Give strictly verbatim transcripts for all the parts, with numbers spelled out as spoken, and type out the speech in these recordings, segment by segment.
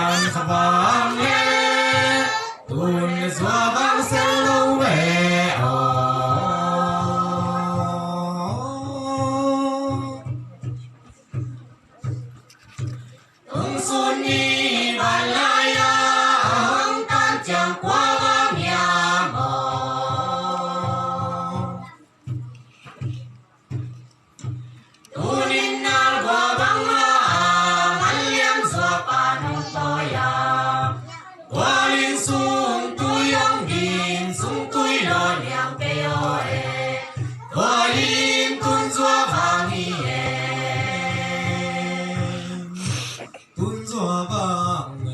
An kha bang le tun zua bang sel lo ve aw. Tung sun ni ban lai a hong tan ciang kua bang hiam aw. Tunin nal gua bang la a man liam zua pa nong tawi a, gua ling sung tui hong din sung tui lo niang pe aw e. Gua ling tun zua bang hi e. Tun zua bang e.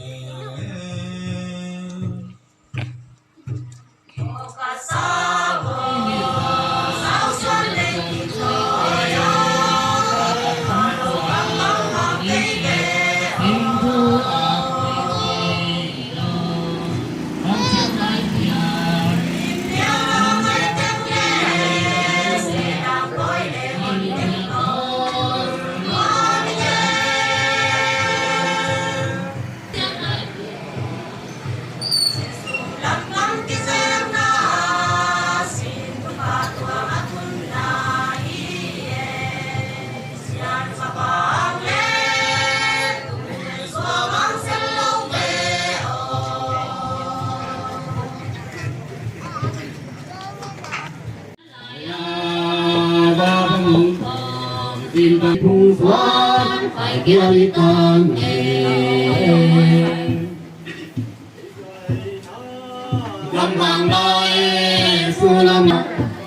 Lamang lai sulam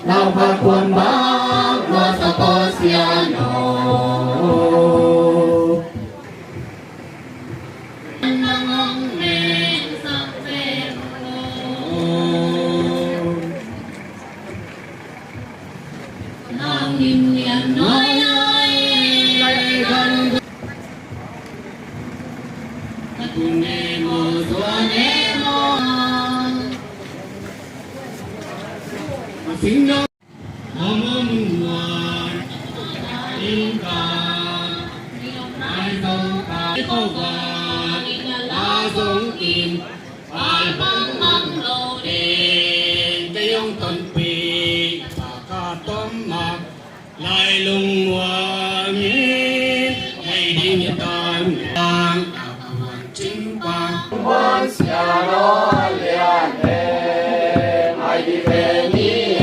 lau kha kuam bang kua sa ko sian aw. Lai lung muang in, hei ding i tan, a kuan cing pa. Muang sia lo lian e, mai di pe ni e.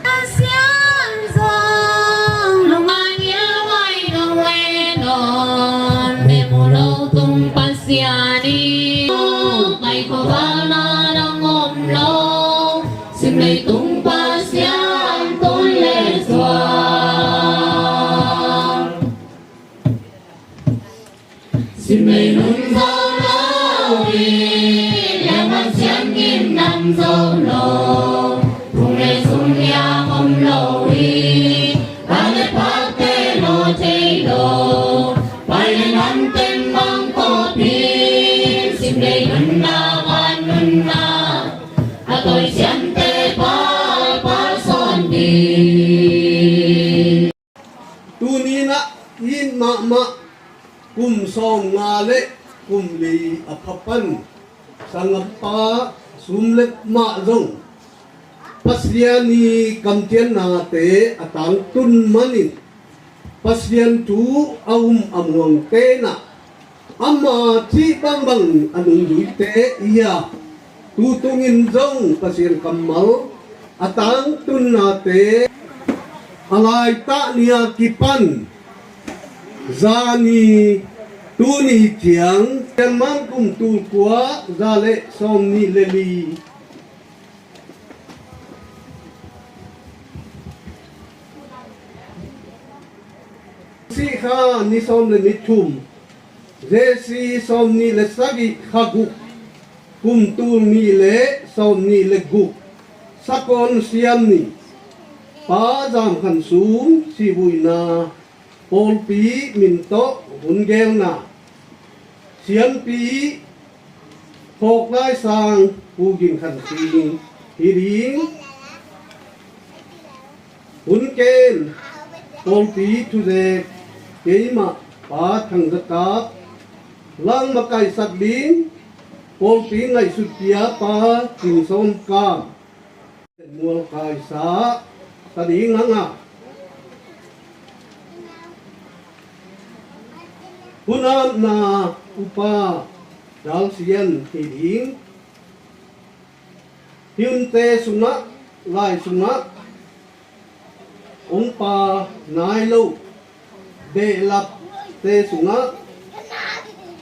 Pasian zong lung a ngial ngai dong ve nawn, memu lo tung Pasian i, mai khuavalna dang om lo, sim leitung Pasian tun le zuang. Sim lei nun zo lo hi, lengvan siam gim nam zo lo, phung le sum hiam om lo hi, van le pakte lo thei lo, pai le nam tem bang ko pi, sim lei nunna van nunna, a tawi siamte pal pal sawn ding. Tuni-in ah it mahmah kum sawmnga le kum li a pha pan sanggampa Sum le Mah zong Pasian i kamciamnate a tangtun manin Pasian thu a um a muangte in ah ama cih bangbang a nungzuite i hi a, tu tungin zong Pasian kammal a tangtunnate a laitah ni a kipan zani tuni ciang Myanmar kum tul kua za le sawmnih le li, Sikha ni sawm le ni thum, Zesi sawmnih le sagih kha guk, kum tul nih le sawmnih le guk, Sakawn Siam Ni, Pa Zam Khan Sum sihvuina pawlpi min tawh hun gelna, Siampi Phawk Lai Sang Pu Gin Khan Sing hi ding. Hun ken pawlpi thuzek keimah Pa Thang Za Kap, lang makaihsak ding pawlpi ngaihsutpia Pa Cin Sawm Kam, mual kaisa ta ding hang a, hun apna upa Dal Sian hi ding. Hi hunte sungah, lai sungah hong pa nai lo behlapte sungah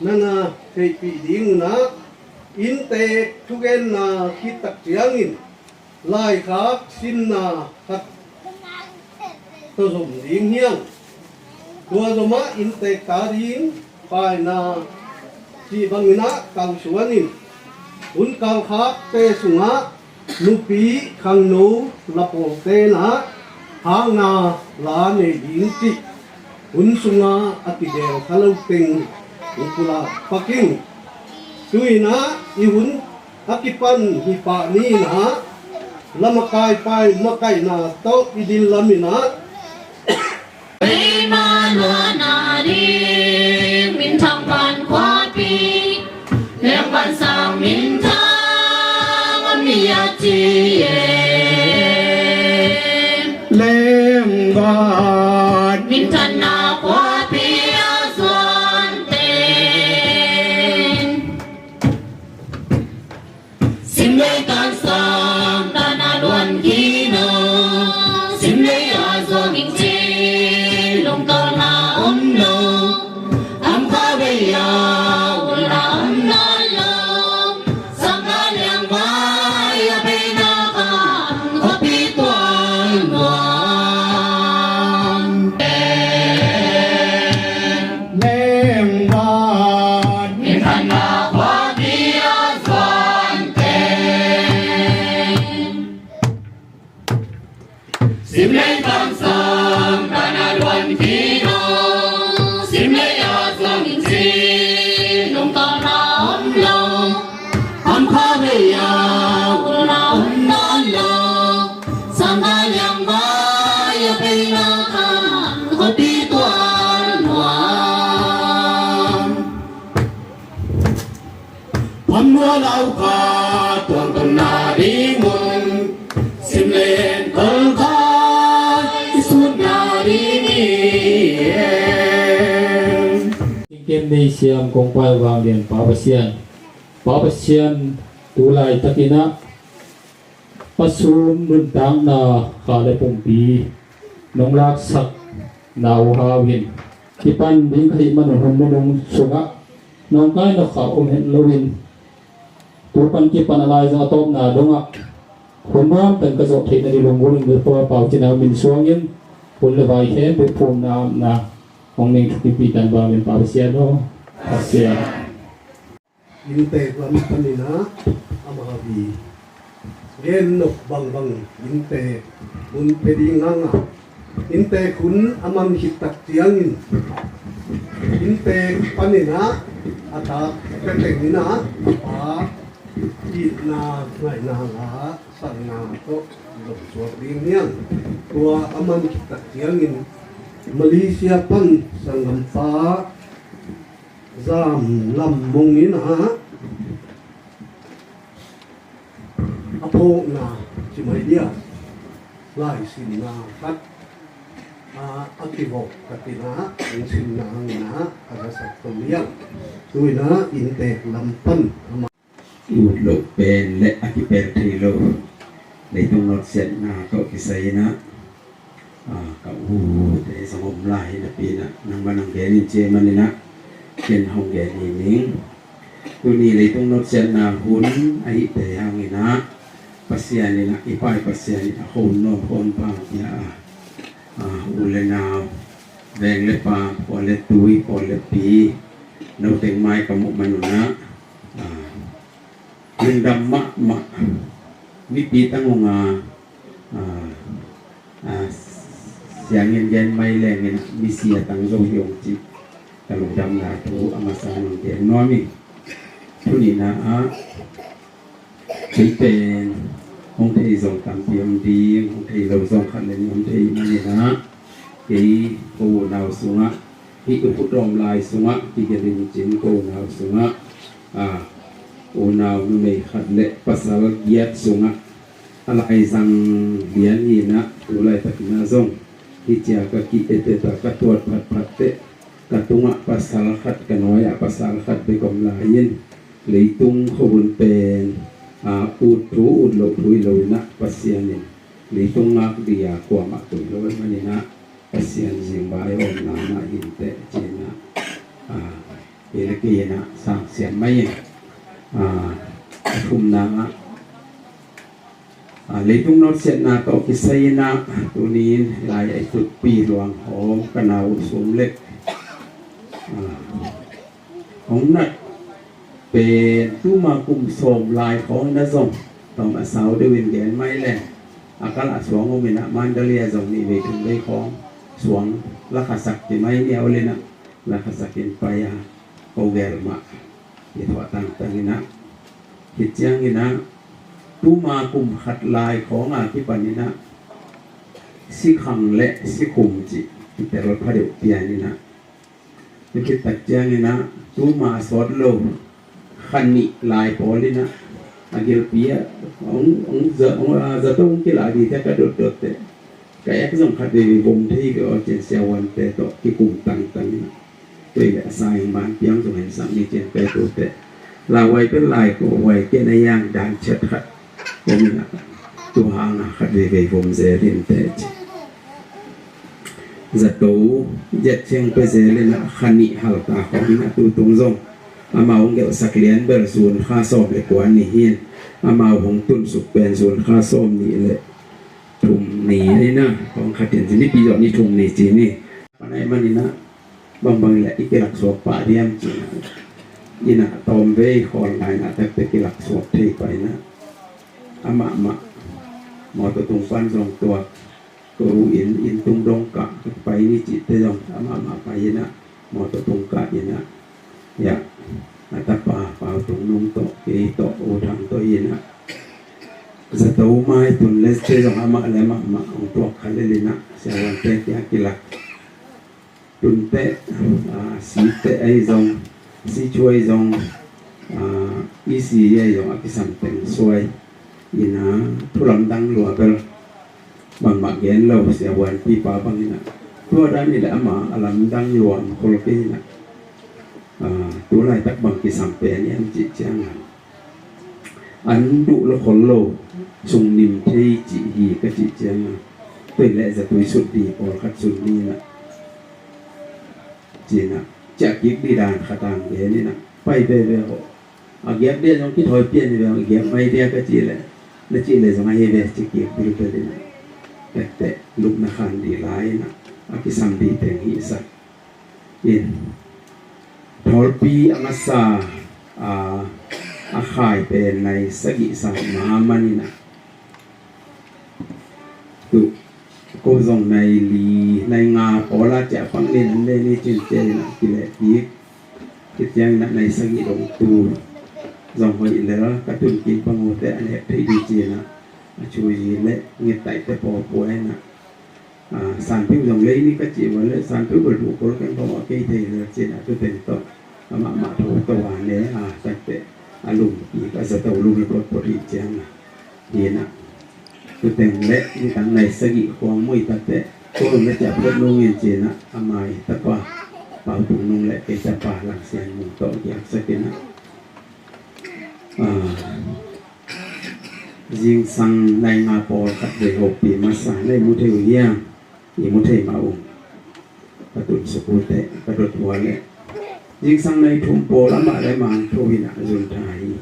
na na theihpih ding un ah, inntek thugenna khit tak ciangin laikhak sinna khat tawh zom ding hi hang. Tua zomah inntek ta ding paina cih bangin ah kalsuan in, hun kalkhakte sungah nupi khangno lapawlte'n ah hakna la nei ding cih hun sungah a kibel kha lo teng hong pulak pak in. Tu-in ah i hun a kipan hi pah ni-in ah, la makai pai makaihna tawh i dil lamin ah, Keima luanna ding minthang pan khuapi, lengvan sang minthang a mi a ci e. Lengvan minthanna khuapi a zuan teng, sim lei tan sang tan a luan khin o. Sim lei a zuang ing ci, lungtawlna om lo. Hamkha vei a ulna om nawn lo. Sangkah liangvai a peina khan khuapi tual nuam. Lengvan minthanna khuapi a zuan teng, sim lei tan sang tan a luan khin o. Sim lei a zuang ing ci, lungtawlna om lo. Hamkha vei a ulna om nawn lo. Sangkah liangvai a peina khan khuapi tual nuam. Phamnual aukha tuangtunna ding un, sim lei en kholkha i sutna ding hi. Kem nei siam kong pai vanglian Pa Pasian, Pa Pasian tu laitakin ah Pa Sum nuntakna kha le pumpi nong laksak na uh hau in, kipan ding ka hih man un hun nunung sungah nong kai nokkhak om het loin, tu pan kipan a lai zong a tawpna dongah hun nuam pen ka zawh theihna ding lunggulh in, Pau Cin Hau min suangin hun le vai khempeuh phumna apna hong neng thupih tan bangin Pa Pasian aw. Pasian. Inntek lam panin ah amau i gen nop bangbang inntek hun pia ding hang a, inntek hun a man khit tak ciangin inntek panin ah a tak pia tengin ah a pa itna ngaihna la sakna tawh zong suak ding hi hang. Tua a man khit tak ciangin Malaysia pan sanggampa Zam Lam Mung in ah a phawkna ci mai dia, laisinna khat a kivawk khat in ah hong sinna hangin ah a zasak to liang. Tu-in ah inntek lam pan amah i ut loh pen le a kipel thei lo leitung nawtsiatna tawh kisai in ah, a, ka ute zong om lai hi napi in ah, nangmah nang gen in ci ahih manin ah ken hong gen hi ning. Tuni leitung nawtsiatna hun ahih tei hangin ah Pasian in ah, i pai Pasian in ah hong nuam hong pang pia a, a, u le nau, veng le paam, khua le tui, pawl le pi, no teng mai ka muh man un ah, a, lungdam mahmah. Mipi tang ung a, a, a, siangin gen mai lengin misia tang zo hi ung cih ka lungdamna thu a masa nong gen nuam hi. Thu nihna ah, kei pen hong thei zong tampi om ding, hong thei lo zong khat le nih om thei manin ah, kei ko unau sungah, hih i khut awm lai sungah kigelh in cin ko unau sungah, a, unau numei khat le pasal giat sungah a laizang lian hi in ah, tu laitakin ah zong hih cia ka ki-et et a ka tuat phatphat teh, ka tungah pasal khat, ka nuai-ah pasal khat bek om lai-in, leitung khuahun pen, a, ut thu ut loh thu hi lo in ah, Pasian in leitung ngak ding a kuamah koih lo ahih manin ah, Pasian zing vai a omna mah hi inteh ci in ah, a, kei le kei in ah sang siam mai in, a, a thumna ah, a, leitung nawtsiatna tawh kisai in ah, tuni in lai a i tutpi luang hawm ka nau uh Sum Lek, a, hong nat pen tuma kum sawm lai khawng in ah zong, tawm a sau deuh in gen mai leng, a kal a suang om in ah, Mandalay ah zong nih vei thum vei khawng suang la khasak ci mai, nia ol in ah la khasak in pai a, ko gel mah i thuah tangtang in ah, hi ciangin ah, tuma kum khat lai khawng a kipan in ah, sikhang le sikhum cih kitel pha deuh pian in ah, i khit tak ciangin ah, tuma a sawt lo kha nih lai pawl in ah, a gilpi ah hong, hong za, hong, a, zato hong kilah ding teh ka dotdot teh, ka ek zong khat veivei vom thei ve aw cin, siavuante tawh kikum tangtang in ah, tua i le a sa ing man piang zong hen sak ni cin, ka i tu teh, lauhuai pen lai ko huai ken a yang dan ciat khat om in ah, tu hang a khat veivei vom zel in teh ci. Zato giat ciang pia zel in ah, kha nih halta khawng in ah, tu tung zong amau hong gelhsak lian bel June kha sawm le kua ni hi in, amau hong tunsuk pen June kha sawm nih le thum ni in ah, khawng khat in ci, nipi zawh ni thum ni ci ni. Panai man in ah, bangbang in ah i kilaksuak pah diam ci in ah, in ah tawmvei khawl ngai in ah, tak teh kilaksuak thei pah in ah, amah mah mawtaw tung pan zong tuak, ko inn, inn tung dong kah pai ni cih teh zong amah mah pai in ah, mawtaw tung kah in ah, ya, a tapa Pau Tung Nung tawh, kei tawh, U Thang tawh in ah, zato mai tun le teh zong amah le amah mah hong tuak kha lel in ah, siavuante kiang kilak. Tun teh, a, si teh ahi zong, si chuai zong, a, i si ahi zong a kisam teng suai in ah, thu lamdang lua bel bangmah gen lo, siavuanpipa bang in ah, tua dan in le amah a lamdang lua khol kei in ah, a, tu laitak bang kisam pen hiam cih ciang a, an duh lo khol lo, sung nim thei cih hi ka cih ciang a, tua i le zatui sut ding pawlkhat sung ni in ah, ci in ah, ciah kik ding dan khat ang gen in ah, pai veve hawh. A giak dia zong kithawi pian hi ve, a giak mai dia ka cih leh, na cih leh zong a hi ve ci kik ding pen in ah, tek teh lupna khan ding lai in ah, a kisam ding teng hi sak in, thawlpi a masa, a, a khai pen nai sagih sa ma man in ah, tu ko zong nai li nai nga pawl a ciah pang len an le ni cin ciah in ah kileh kik. Kiciang in ah nai sagih dong tu zong hoih lel, ka tun kik bang uh teh a nek thei ding ci in ah, a chu yi le nget taih te pawlpua in ah, a, sanpiu zong lei ni ka cih uh a le, sanpiu bel duh kol keng bang uh a kei thei lel ci in ah, tu teng tawh amah mah tho tawh a ne, a, tak teh a lum kik, a zato lum hi potpot hi ciang a, hi in ah, tu teng le nitang nai sagih khuang muih tak teh, ko lum le ciah phot nung in ci in ah, a mai tapa Pau Tung Nung le kei tapa Lang Sian Mung tawh giak sak in ah, a, zingsang nai nga pawlkhat vei hopih masa na i mu thei uh hiam? I mu thei mah uh. Ka tunsuk uh teh, ka dot uh a leh, zingsang nai thum pawl amah le amah hong tho in ah, zun tha hi.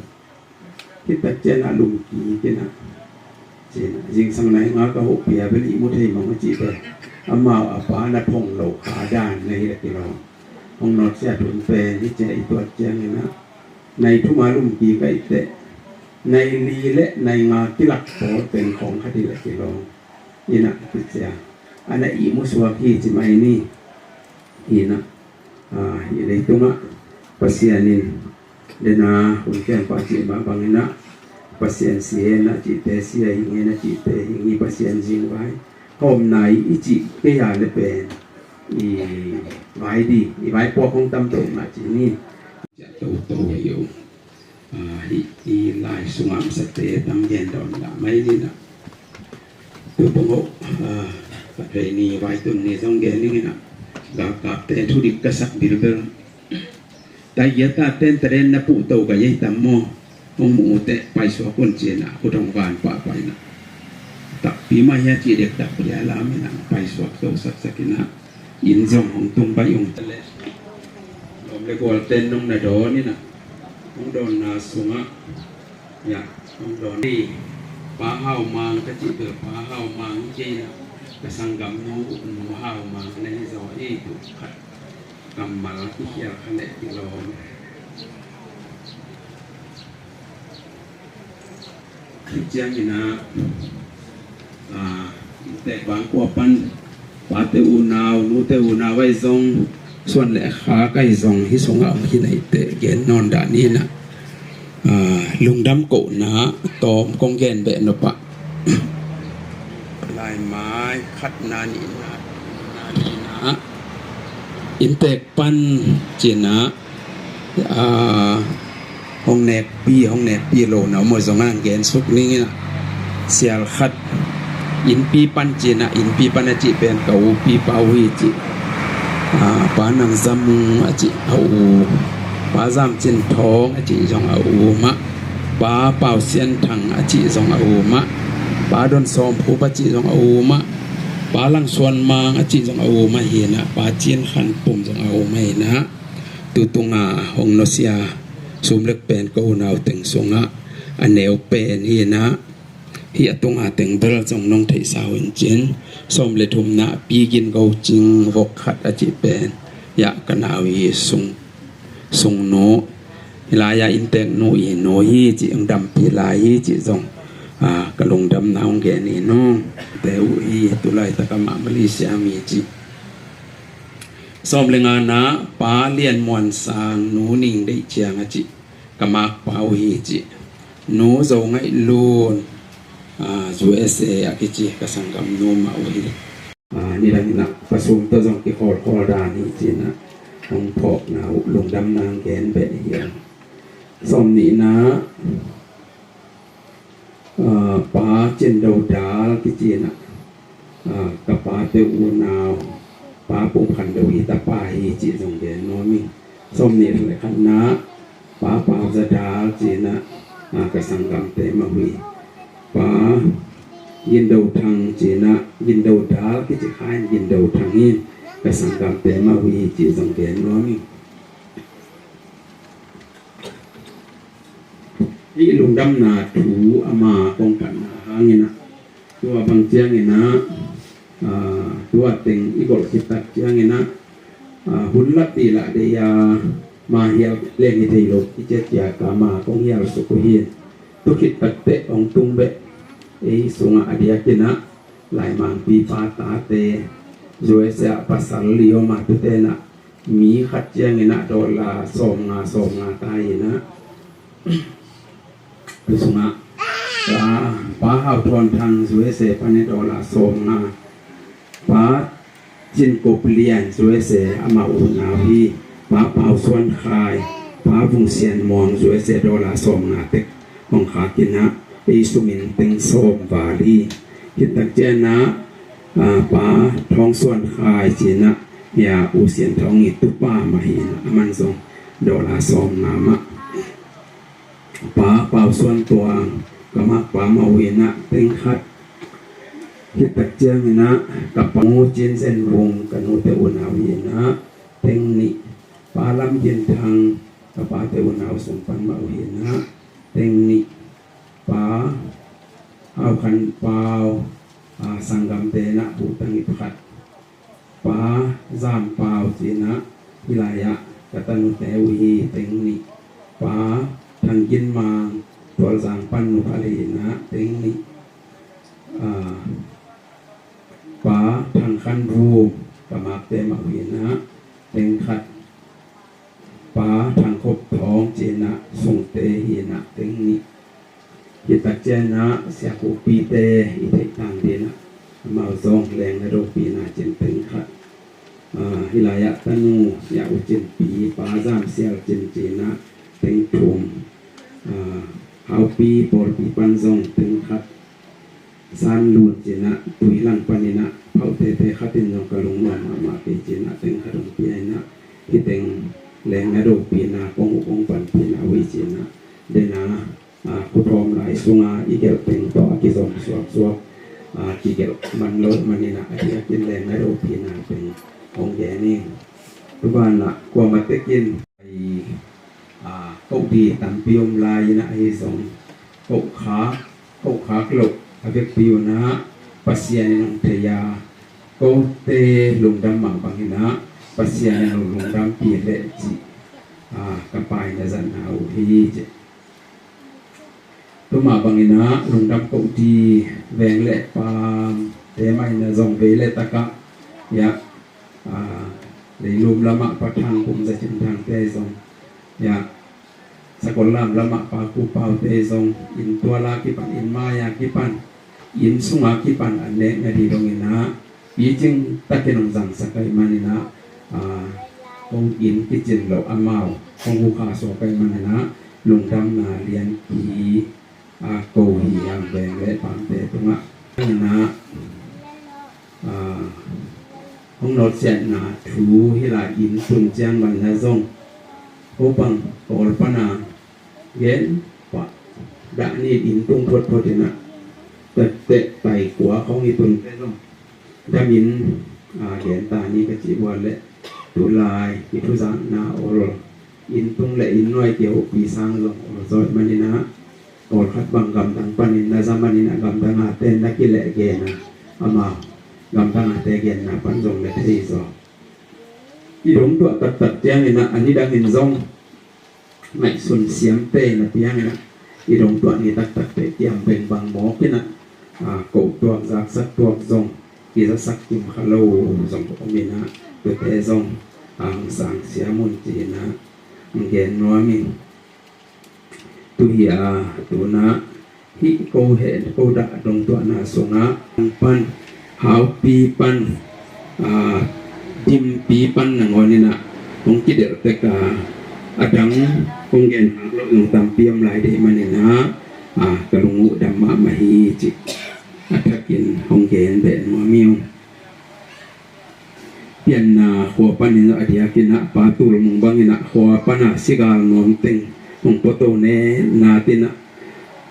Khit tak ciang a lum kik in ah, ci in ah, zingsang nai nga ka hopih a bel i mu thei mah uh cih bel, amau a pa na phong lo kha dan na hi leh kilawm. Hong nawtsiat hun pen hi ciah i tuat ciang in ah, nai thum a lum kik ahih teh, Nai li le nai nga kilak pawl teng khawng khat hi le kilawm. Ina kicia. Ana ihmu suak hi ci mai ni. Ina. Ah, hi leitungah Pasian in dena hun kian pa cih mah bangin ah Pasian si hen a cihte si a hing hen a cihte hing hi Pasian zing vai. Hawmna i cih kei a le pen i vai di, i vai puak hong tam to mah ci ni. Ciah toto hi uh. Ah, hih, hih lai sungah masate tam gen dawn dah mai ni na. Tu pong ho, ah, ka thei ni vai tun ni zong gen ning ina. Galkapte thudik ka sak bilbel. Taigia ta ten taren na puh to ka yei tam maw. Hong mu ute paisuak un cina khut hong van pahpah ina. Takpi mah hia ci dek takpi a lam ina paisuak to saksak ina. Inn zong hong tung baih ung. Lawm le gualten nong na dawn ina hong dawnna sungah ia hong dawn hi. Pa Hau Mang ka cih bel Pa Hau Mang hi kei ina ka sanggamnu Nu Hau Mang na hi zaw hi tu khat kammal kikhial kha leh kilawm. Ciangin ah, ah, inntek bangkua pan pate unau, nute unau ahi zong, suan le khak ahi zong, hih sungah om hi naite gen nawn dah ni na. Ah, lungdam kohna tawm kong gen beh nop ah. Laimai khatna nihna, nihna, inntek pan cina, ah, hong nekpi, hong nekpi lo na maw zong a gen suk ning ina. Sial khat innpi pan cina, innpi pan a cih pen ka upi pa uh hi cih. Ah, Pa Nang Zam a cih a u, Pa Zam Cin Thawng a cih zong a u mah. Pa Pau Sian Thang a cih zong a u mah. Pa Don Sawm Phup a cih zong a u mah. Pa Lang Suan Mang a cih zong a u mah hi na. Pa Cin Khan Pum zong a u mah hi na. Tutunga hong nusia sum lek pen ko unau teng sungah a neu pen hi na. Hih a tunga teng bel zong nong theihsa uh in cin sawm le thumna Pi Gin Go Cing vok khat a cih pen ia ka nau hi sung, sungnu. Hih lai-ah innteknu i nu hi cih hong dampi lai hi cih zong, ah, ka lungdamna hong gen hi nu. Te uh hi tu laitak amah Malaysia mi cih. Sawm le ngana Pa Lian Muan Sang, Nu Ning Deih Ciang a cih ka makpa uh hi cih. Nu Zo Ngaih Lun, ah, U S A a kici ka sanggamnu mah uh hi. Ah, nidang inah pasum tawh zong kikhawlkhawl dan hi cinah hong phawkna uh lungdamna hong gen beh hi a. Sawm nihna, ah, Pa Cin Do Dal kicinah, ah, ka pate unau Pa Pum Khan Do i tapa hi cih zong gen nuam ing. Sawm nih le khatna, Pa Pau Za Dal cinah, ah, ka sanggamte mah uh hi. Pa Gin Do Thang cinah, Gin Do Dal kici kha in Gin Do Thang in ka sanggamte mah uh hi cih zong gen nuam ing. Hih lungdamna thu ama kong phatna hanginah tua bang cianginah, ah, tua teng i golh khit tak cianginah, ah, hun lap dih lah dei a, ma hial leng hi thei lo i ciacia ka ma kong hial suk uh hi. Tu khit tak teh hong tung beh ei sungah a diakinah laimangpi pa tate U S A ah pasal li om a tu tenah mi khat cianginah dollar sawmnga sawmnga ta inah tu sungah Pa, Pa Hau Thawn Thang U S A panin dollar sawmnga, Pa Cin Kup Lian U S A amah unau hi, Pa Pau Suan Khai, Pa Vung Sian Muang U S A dollar sawmnga tek hong khakinah ei sumin teng sawm val hi. Khit tak cianah, ah, Pa Thawng Suan Khai cinah hia U Sian Thawng i tupa mah hinah aman zong dollar sawmnga mah. Pa Pau Suan Tuang ka makpa mah uh inah teng khat. Khit tak cianginah ka pa Nu Cin Zen Vung ka nute unau inah teng nih. Pa Lam Gin Thang ka pate unau sung pan mah uh inah teng nih. Pa Hau Khan Pau, ah, sanggamte inah buhtang i pakhat. Pa Zam Pau cinah hih lai-ah ka tanute uh hi teng nih. Pa Thang Gin Mang, Tualzang pan Nu Pha Lei in ah teng nih, ah, Pa Thang Khan Vum, Kamakte mah uh in ah teng khat, Pa Thang Khop Thawng ci in ah Sungte hi in ah teng nih. Hi tak ciang ah Sia Khup Pite i theih tang ding ah amau zong leng na dopina cin teng khat. Ah, hih lai ah tanu Sia U Cin Pi, Pa Zam Sial Cin ci in ah teng thum. Ah, Haupi pawlpi pan zong teng khat. San Lun ci in ah Tuilang pan in ah Phaute te khat in zong ka lungnuam mahmah kei ci in ah teng khat hong pia in ah hih teng leng na dopina kong uk hong panpina uh hi ci in ah den a, ah, khuthawm lai sunga i gelh teng tawh a kizom suaksuak, ah, kigelh man loh man in ah a diakin leng na dopina teng hong gen ing. Tu ban ah kuamah tekin, ah, koh ding tampi om lai in ah ahi zong koh khak, koh khak loh a vekpi un ah Pasian in hong thei a, kote lungdam mah bang in ah Pasian in hong lungdampih leh cih, ah, ka paina zatna uh hi ci. Tu mah bang in ah lungdam koh ding veng le paamte mah in ah zong vei le tak ah, ya, ah, Leilum lam ah Pa Thang Kum Za Cin Thangte zong, ya, Sakollam lam ah Pa Khup Paute zong inn tual a kipan, inn mai a kipan, inn sung a kipan an nek nading dong in ah picing takin hong zangsak ahih man in ah, ah, kong inn kicin loh amau kong hukha suak ahih man in ah lungdamna lianpi, ah, ko hi hang veng le paamte tungah. In ah, ah, hong nawtsiatna thu hih lai inn tun ciang bang in ah zong ko bang Kawl pan a gen pah dah ni, inn tung photphot in ah, tate tai kua khong i tunte zong dam in, ah, gen ta ni ka cih buat leh tu lai i thuzakna ol, inn tung le inn nuai kihopih sang zong ol zaw ahih man in ah, pawlkhat bang gamdang panin na za man in ah gamdang a ten na kileh gen a, amau gamdang a te genna pan zong na thei zaw. I dong tuah taktak ciang in ah a nidang in zong ngaihsun siamte na piang in ah i dong tuah ni taktakte kiam beng bang mawk in ah, ah, koh tuak, zaksak tuak zong kizasak kim kha lo zong om in ah, tute zong, ah, hong sang siam un ci in ah hong gen nuam ing. Tu hi a, tu in ah hih ko heh, ko dah dong tuahna sungah pan, Haupi pan, ah, Dimpi pan nangawn in ah hong kidelh tek a, a dang kong gen hak loh zong tampi om lai deih man in ah, ah, ka lung uh dam mahmah hi cih a thakin hong gen beh nuam ing. Pianna khua panin a diakin ah Pa Tul Mung bangin ah khua pana sigal nuam teng hong pua to ne, na tin ah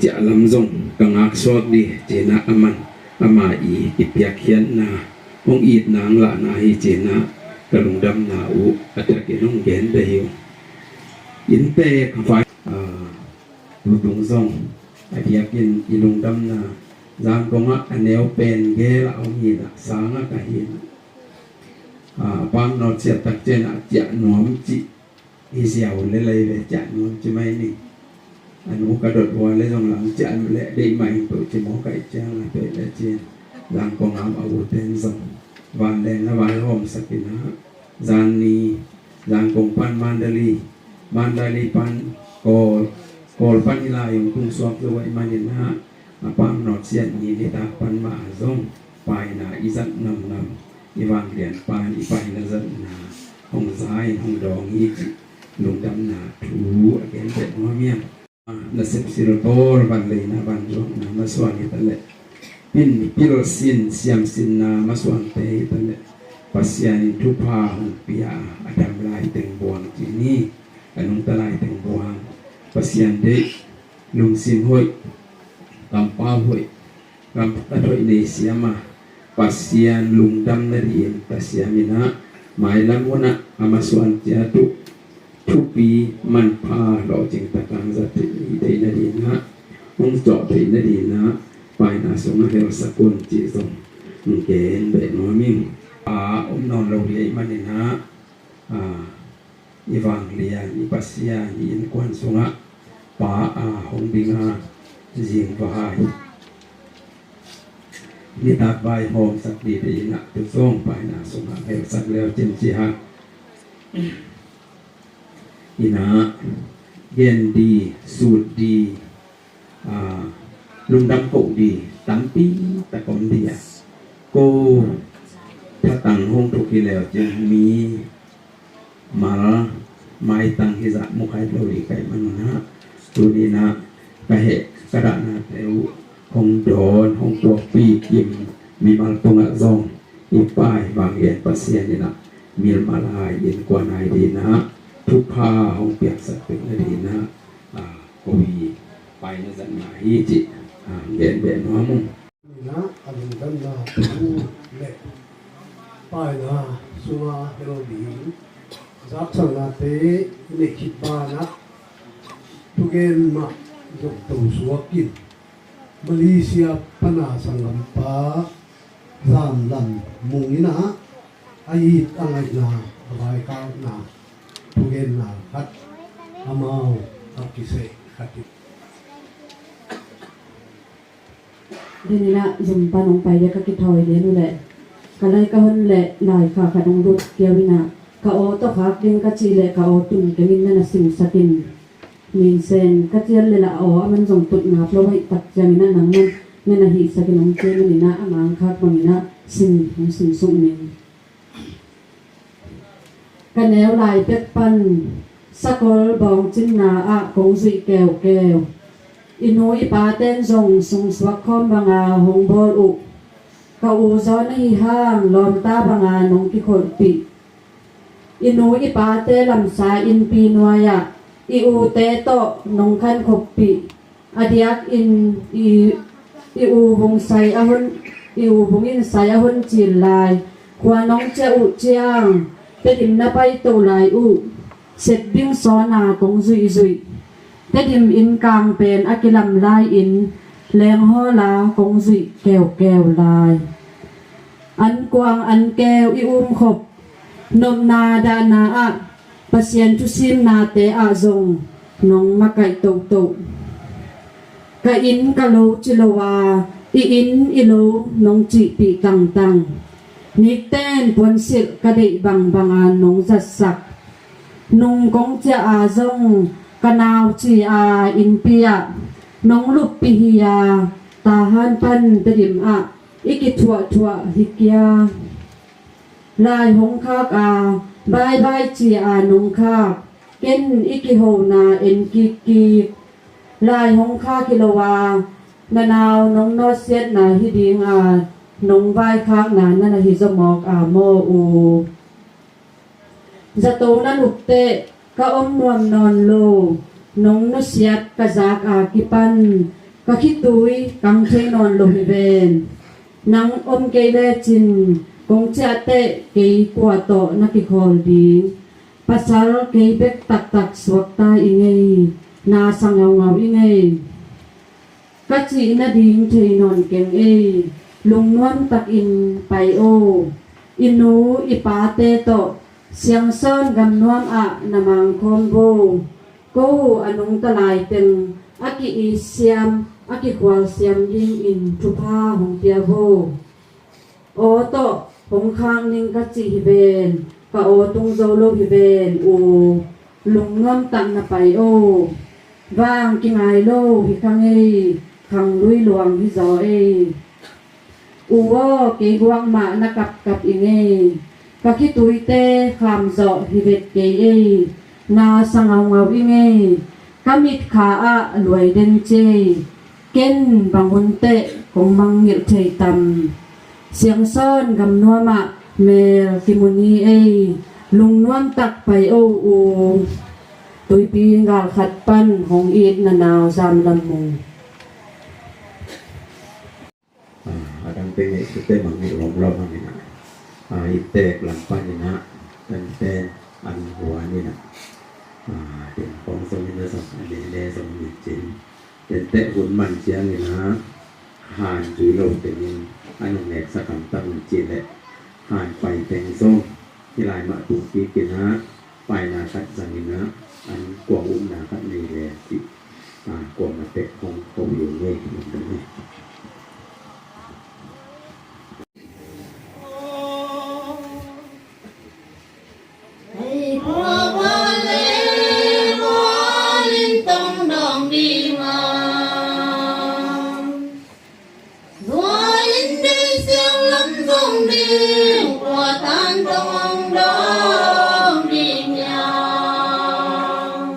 ciah lam zong ka ngaksuak ding ci in ah aman ama i kipiakkhiatna hong itna hong lahna hi ci in ah ka lungdamna uh a thakin hong gen beh hi ung. Innte ka vai, ah, tutung zong a diakin i lungdamna Zangkong ah a neu pen gel ah om hi in ah, sang ah ka hi in ah, ah, a pam nawtsiat tak ciang ah ciah nuam cih hi ziau le lai ve, ciah nuam ci mai ni. A nu ka dot hua le zong lam ciah le deih mah hi peuh ci maw, ka ih ciang a peuh le cin Zangkong ah a u ten zong vanleng na vaihawmsak in ah, zan ni Zangkong pan Mandalay, Mandalay pan Kawl, Kawl pan i lai hong tung suak zo ahih man in ah, a pam nawtsiat ni nitak pan mah ah zong paina i zat ngamngam, i vanglian pan i paina zatna hong za in hong dawng hi cih lungdamna thu a gen beh nuam ing. Nasep silbawl, vanleina vanzuakna masuan hi ta leh, pin pilsin siamsinna masuante hi ta leh, Pasian in thupha hong pia a, a dam lai teng buang ci ni, a nungta lai teng buang. Pasian deih, lungsim hoih, kampau hoih, gamtat hoih nei siam a, Pasian lungdam nadingin tasiam in ah, mailam hun ah a masuan ciat uh thupi manpha lawhcing takin zat theih nadingin ah, hong cawh theih nadingin ah, paina sungah helsak un cih zong hong gen beh nuam ing. A om nawn lo hi ahih man in ah, ah, i vanglian, i Pasian, i innkuan sungah Pa a hong ding a zing vai, nitak vai hawmsak dih dih inah, tu zong paina sungah helsak leu cin ci hang. Inah gen dih, sut dih, a, lungdam koh dih tampi tak om dih a, ko thatang hong thuk hi leu cin mi mal maitang hizah mukhai lo dih kai manunah, tuninah ka heh ka dahnate uh hong dawn hong puakpi kim mimal tungah zong i pai vang gen Pasian inah milmal ai in kuan ai dinah thupha hong piaksak pek na dinah, a, ko hi paina zat na hi cih, a, gen beh nuam ung. Inah a lungdamna thu le paina sunga hel ding zaksangnate i neih khit banah thugen mah zong to suakin Malaysia pana sanggampa Zam Lam Mung inah a it a ngaihna a vaikakna thugenna khat amau a kiseh khat in. Deninah zumpa nong pai dia ka kithawi lian uh leh ka lai ka hon leh lai kha khat hong lut kiau inah ka aw tawh khak ding ka cih leh ka aw tun kengin na na simsakin. Minsen ka cial le lah aw a man zong tut ngap lo aih tak cianginah nang man na na hihsakin hong cian inah a mangkhak banginah sin hong sinsuk ning. Ka neu lai pek pan sakol bawngcinna ah kong zuih keukeu. I nu i paten zong sungsuak khawm banga hong bawl uh. Ka u zaw na hi hang lawmta banga nong kikholhpih. I nu i pate lamsa innpi nuai-ah i ute tawh nong khankhoppih. A diakin i, i u vung sai a hun, i u vung in sai a hun cil lai khua nong ciah uh ciang Tedim na paito lai uh. Setbing sawna kong zuihzuih. Tedim inn kang pen a kilam lai-in lenghawla kong zuih keukeu lai. An kuang an keu i umkhop nopna dahna ah Pasian thusimnate ah zong nong makaih tohtoh. Ka inn ka lo ci lo a, i inn i lo nong cihpih tangtang. Nikten puansilh ka deih bangbanga nong zatsak. Nung kong ciah a zong ka nau ci a innpi ah nong luppih hi a, Tahan pan Tedim ah i kithuahthuah hi kia. Lai hong khak a, baibai ci a nong khak, ken i kihona en kikkik. Lai hong khak hi lo a, na nau nong nawtsiatna hi ding a, nong vaikhakna na na hi zaw mawk a maw u. Zato na lupteh ka om nuam nawn lo, nong nusiat ka zak a kipan ka khitui kang thei nawn lo hi ven. Nang om kei lecin kong ciahteh kei kua tawh na kikhawl ding. Pasal kei bek taktak suakta i ngei, na sa ngaungau i ngei. Ka cih nading thei nawn keng ei, lungnuam takin pai o. I nu i pate tawh Siangsawn gamnuam ah na mangkhawm vo. Ko a nungta laiteng a ki-it siam a kikhual siam dingin thupha hong pia vo. Aw tawh hong khak ning ka cih hi ven, ka aw tung zo lo hi ven u. Lungnuam tak na pai o. Vang kingai lo hi kha ngei, khang lui luang hi zaw ei. U aw, kei guak mah na kapkap i ngei. Ka khituite kham zawh hi vet kei ei. Na sa ngaungau i ngei. Ka mitkha ah luai den cei. Ken bang hun teh kong mangngilh thei tam. Siangsawn gamnuam ah mel kimu ni ei. Lungnuam tak pai o u. Tuipi gal khat pan hong it na nau Zam Lam Mung. A, a dang teng ei sute mangngilh lawm lawm hang inah. A, i tek lam pan inah. Kan pen an huan inah. A, den kong zong inah zong a lele zong in cin. Tenteh hun man ciangin ah han zui lo tengin a nung neksak hamtang in cih leh han pai teng zong hih lai mah tung kik in ah paina khat zangin ah an kuang upna khat nei le cih Kuamah tek hong ko hi ung ei. Hei khua va le, khua in tong dong ding a, khua in deih siang lam zong ding, khua tan tong dong ding hiam?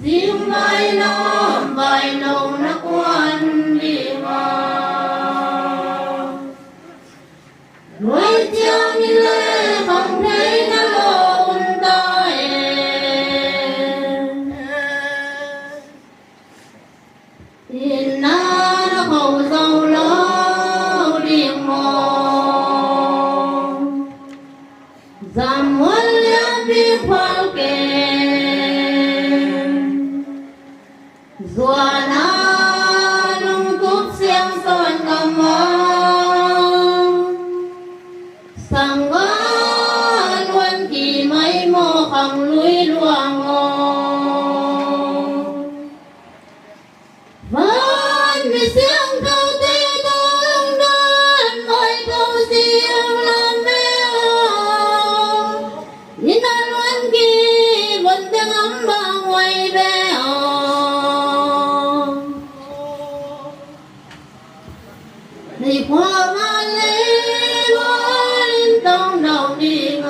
Zing vai lawm vai lo na kuan ding a, luai ciang in le khang thei na lo un ta e. Inn ah na kho zo lo ding maw? Zammual lianpi phual keng, zuan a lungtup siang sawn kam a, sangga luan ki mai maw khang lui luang aw? Van mi siangthote tawh hong dawn, vai ko siang lam ve aw. Inn a luan ki von teng am bang huai ve aw. Hei khua va le, khua in tong dong ding a,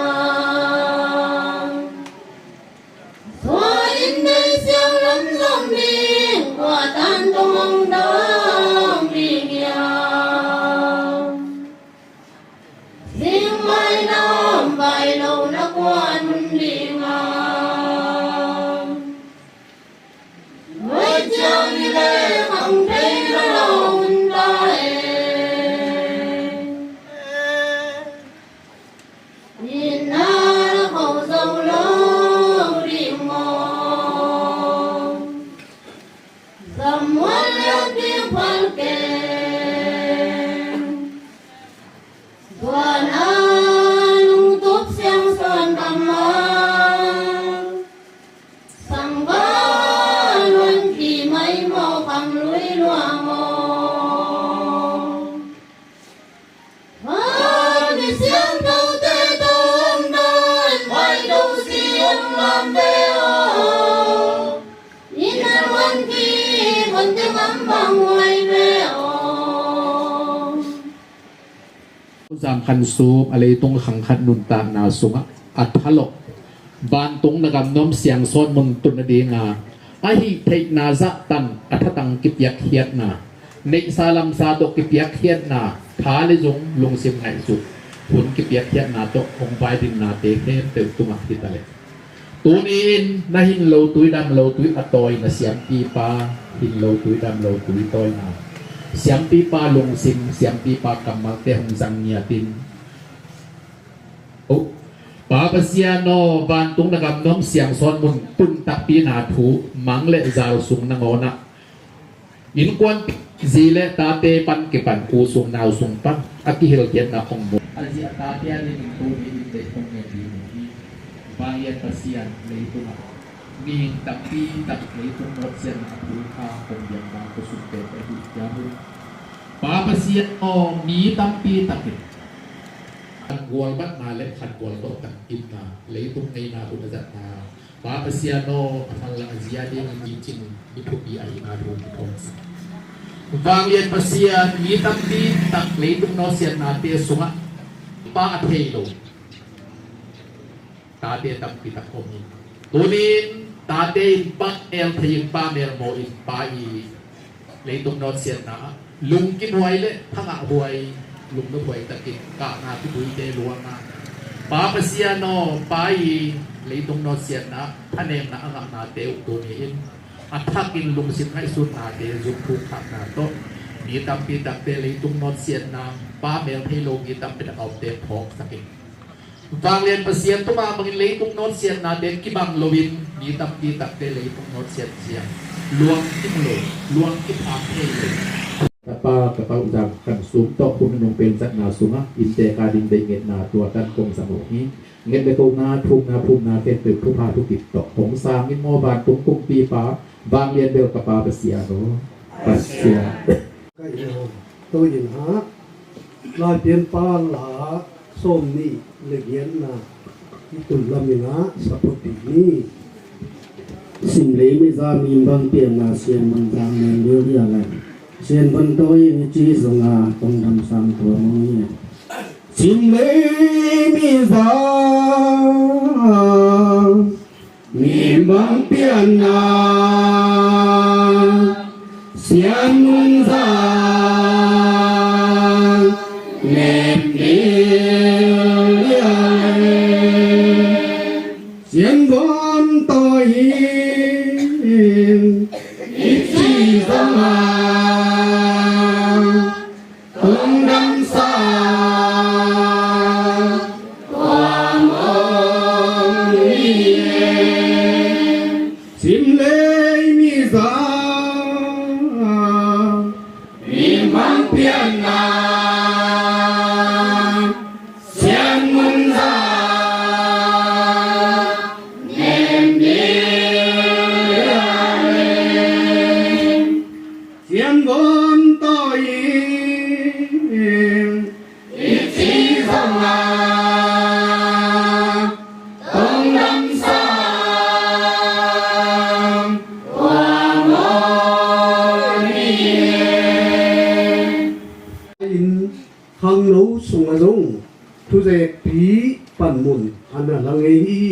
khua in deih siang lam zong ding, khua tan tong dong ding hiam? Zing vai lawm vai lo na kuan ding a, luai ciang in le khang thei na lo un ta e. Inn ah na kho zo lo ding maw? Zammual lianpi phual keng, zuan a lungtup siang sawn kam a, sangga luan ki mai maw khang lui luang aw? Van mi siangthote tawh hong dawn, vai ko siang lam ve aw. Inn a luan ki von teng am bang huai ve aw. Zam Khan Sup a leitung khang khat nuntakna sungah a thalawh vantung na gam nuam siangsawn mun tun nading a, a hih theihna zahtan a thatang kipiakkhiatna, neihsa lamsa tawh kipiakkhiatna, tha le zung lungsim ngaihsut hun kipiakkhiatna tawh hong vai dinnate khempeuh tungah hi ta leh, tuni-in na hin lo tui dam lo tui a tawina siampipa, hin lo tui dam lo tui tawina siampipa lungsim, siampipa kammalte hong zang ngiatin. Oh, Pa Pasian aw, vantung na gam nuam siangsawn mun tun takpi na thu mang le zal sung nangawnah innkuan zi le tate pan kipan u sung nau sung pan a kihilkhiatna hong mu. A zi a tate a dingin tuni in deih hong ngen ding uh hi. Vanglian Pasian, leitungah mihing tampi tak leitung nawtsiatna a phulkha hong biakna khua sung pek a hih ciangin, Pa Pasian aw, mi tampi takin khangual batna le khangual tawh takinna, leitung ngeina hun a zatna, Pa Pasian aw, a phallang a zi a dingin i cin i thupi ahihna thu kithawhsak. Vanglian Pasian, mi tampi tak leitung nawtsiatnate sungah pa a thei lo tate tampi tak om hi. Tunin tate in pa mel thei in, pa mel maw in, pa i leitung nawtsiatna ah lungkinhuai le thangahhuai, lungnophuai takin kahna thubuite luang a, Pa Pasian aw, pa i leitung nawtsiatna ah thanemna a ngahnate uh tuni in a thakin lungsim ngaihsutnate zumthuk thakna tawh mi tampi takte leitung nawtsiatna, pa mel thei lo mi tampi tak a omte phawksak in. Vanglian Pasian, tua mah bangin leitung nawtsiatnate kibang loin mi tampi takte leitung nawtsiat ciang luang kimu lo, luang kiphak thei lo. Ka pa, ka pa uh Zam Khan Sup tawh hun a nung pen zatna sungah innte ka ding bei ngetna tua tan kong zang uh hi. Nget le kohna, thumna, phumna khempeuh thupha thukip tawh hong sangin maw, vantung kumpipa, Vanglian bel ka Pa Pasian aw, Pasian. Ka ina to ina Laipianpa la sawm nih le giatna i tul lam ina saputi ni. Sim lei mi za mi bang pianna sian man zang nen liu lia lai. Sian van tawi mi ci zonga tong dam sang tua mong ni. Sim lei mi za mi bang pianna sian mun za nem liu lia lai. Sian van tawi i ci zonga tong dam sa tua mong ni. Sim lei mi za mi bang pianna sian mun za nem liu lia lai. Sian van tawi i ci zonga tong dam sa tua mong ni. In khangno sungah zong thuzekpi panmun a na la ngei hi.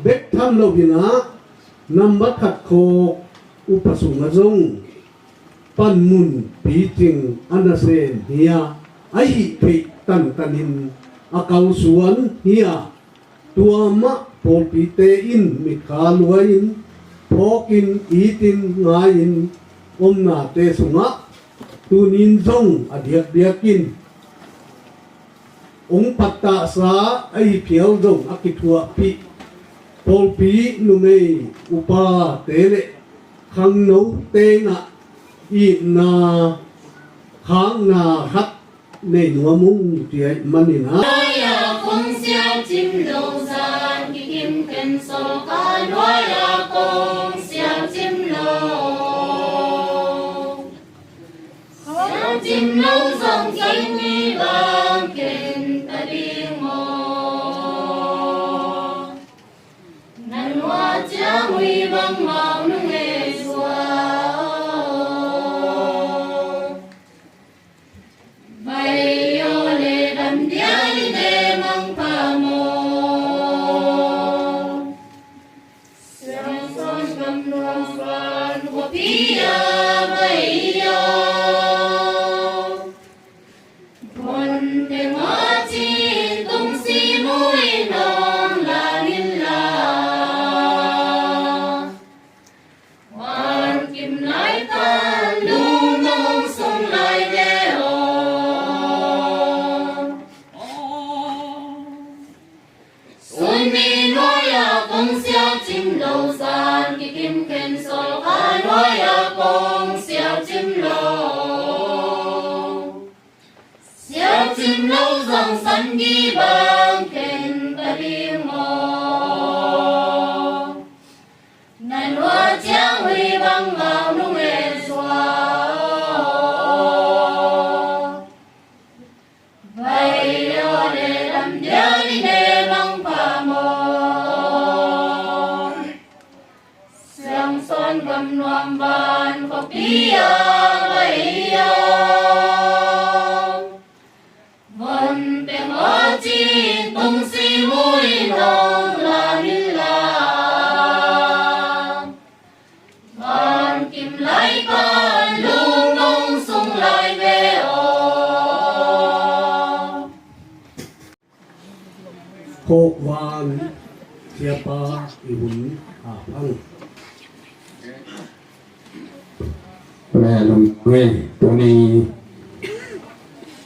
Bek tham lo hi a, nambat khat khawk upa sungah zong panmun picing a nasem hi a, a hih theih tantanin a kalsuan hi a, tua mah pawlpite in mitkha lua-in phawkin itin ngai-in omnate sungah tunin zong a diakdiakin hong pattahsa ahi phial zong a kithuahpih pawlpi numei upate le khangnote in ah itna khakna khat nei nuam ung ci ahih manin ah. Nuai-a kong sialcim lo zan kikim khen sawlka nuai-a kong sialcim lo. Sialcim lo zong kei ni bang khen ta ding maw? Na nuai ciang ui bang mau nung e zua. Vai aw le dam dia i ne mang pha maw? Siangsawn gam nuam van khuapi a vai aw. Von teng aw ci tung si mu in hong la in la. Van kim lai pan lungmong sung lai ve aw. Sun ni nuai-a kong sialcim lo zan kikim khen sawlka nuai-a kong sialcim lo. Sialcim lo zong san gi bang khen ta ding maw? Na nuai ciang ui bang mau nung e zua. Vai aw le dam dia i ne mang pha maw? Siangsawn gam nuam van khuapi a vai aw. Von teng aw ci tung si mu in hong la in la. Van kim lai pan lungmong sung lai ve aw. Khawk van siapa i hun a phang. Amen. Amen. Tuni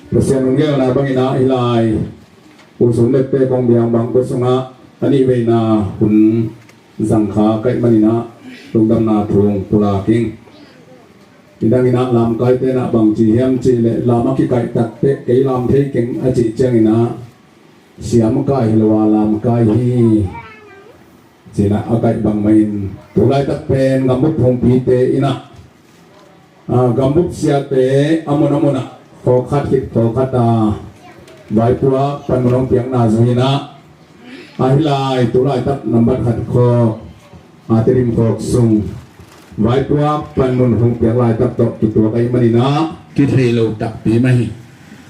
Pasian hong gelna bangin ah hih lai hun sung lette kong biang bang kua sungah a nih veina hun zang kha ka hih manin ah lungdamna thu hong pulak ing. Nidangin ah lamkaite in ah bang ci hiam cih leh lam a kikaih takteh kei lam thei keng a cih ciangin ah siamkai hi lo a lamkai hi. Cina a kaih bangmah in tulaitak pen gambup hongpite inah, ah, gambup siate a mun a munah khawkhat khit khawkhat a vaipuak panmun hong piakna zong inah, a hi lai tulaitak nambat khat khawk, a Tedim khawk sung vaipuak panmun hong piak laitak tawh kituak ahih maninah kithei lo takpi mah hi.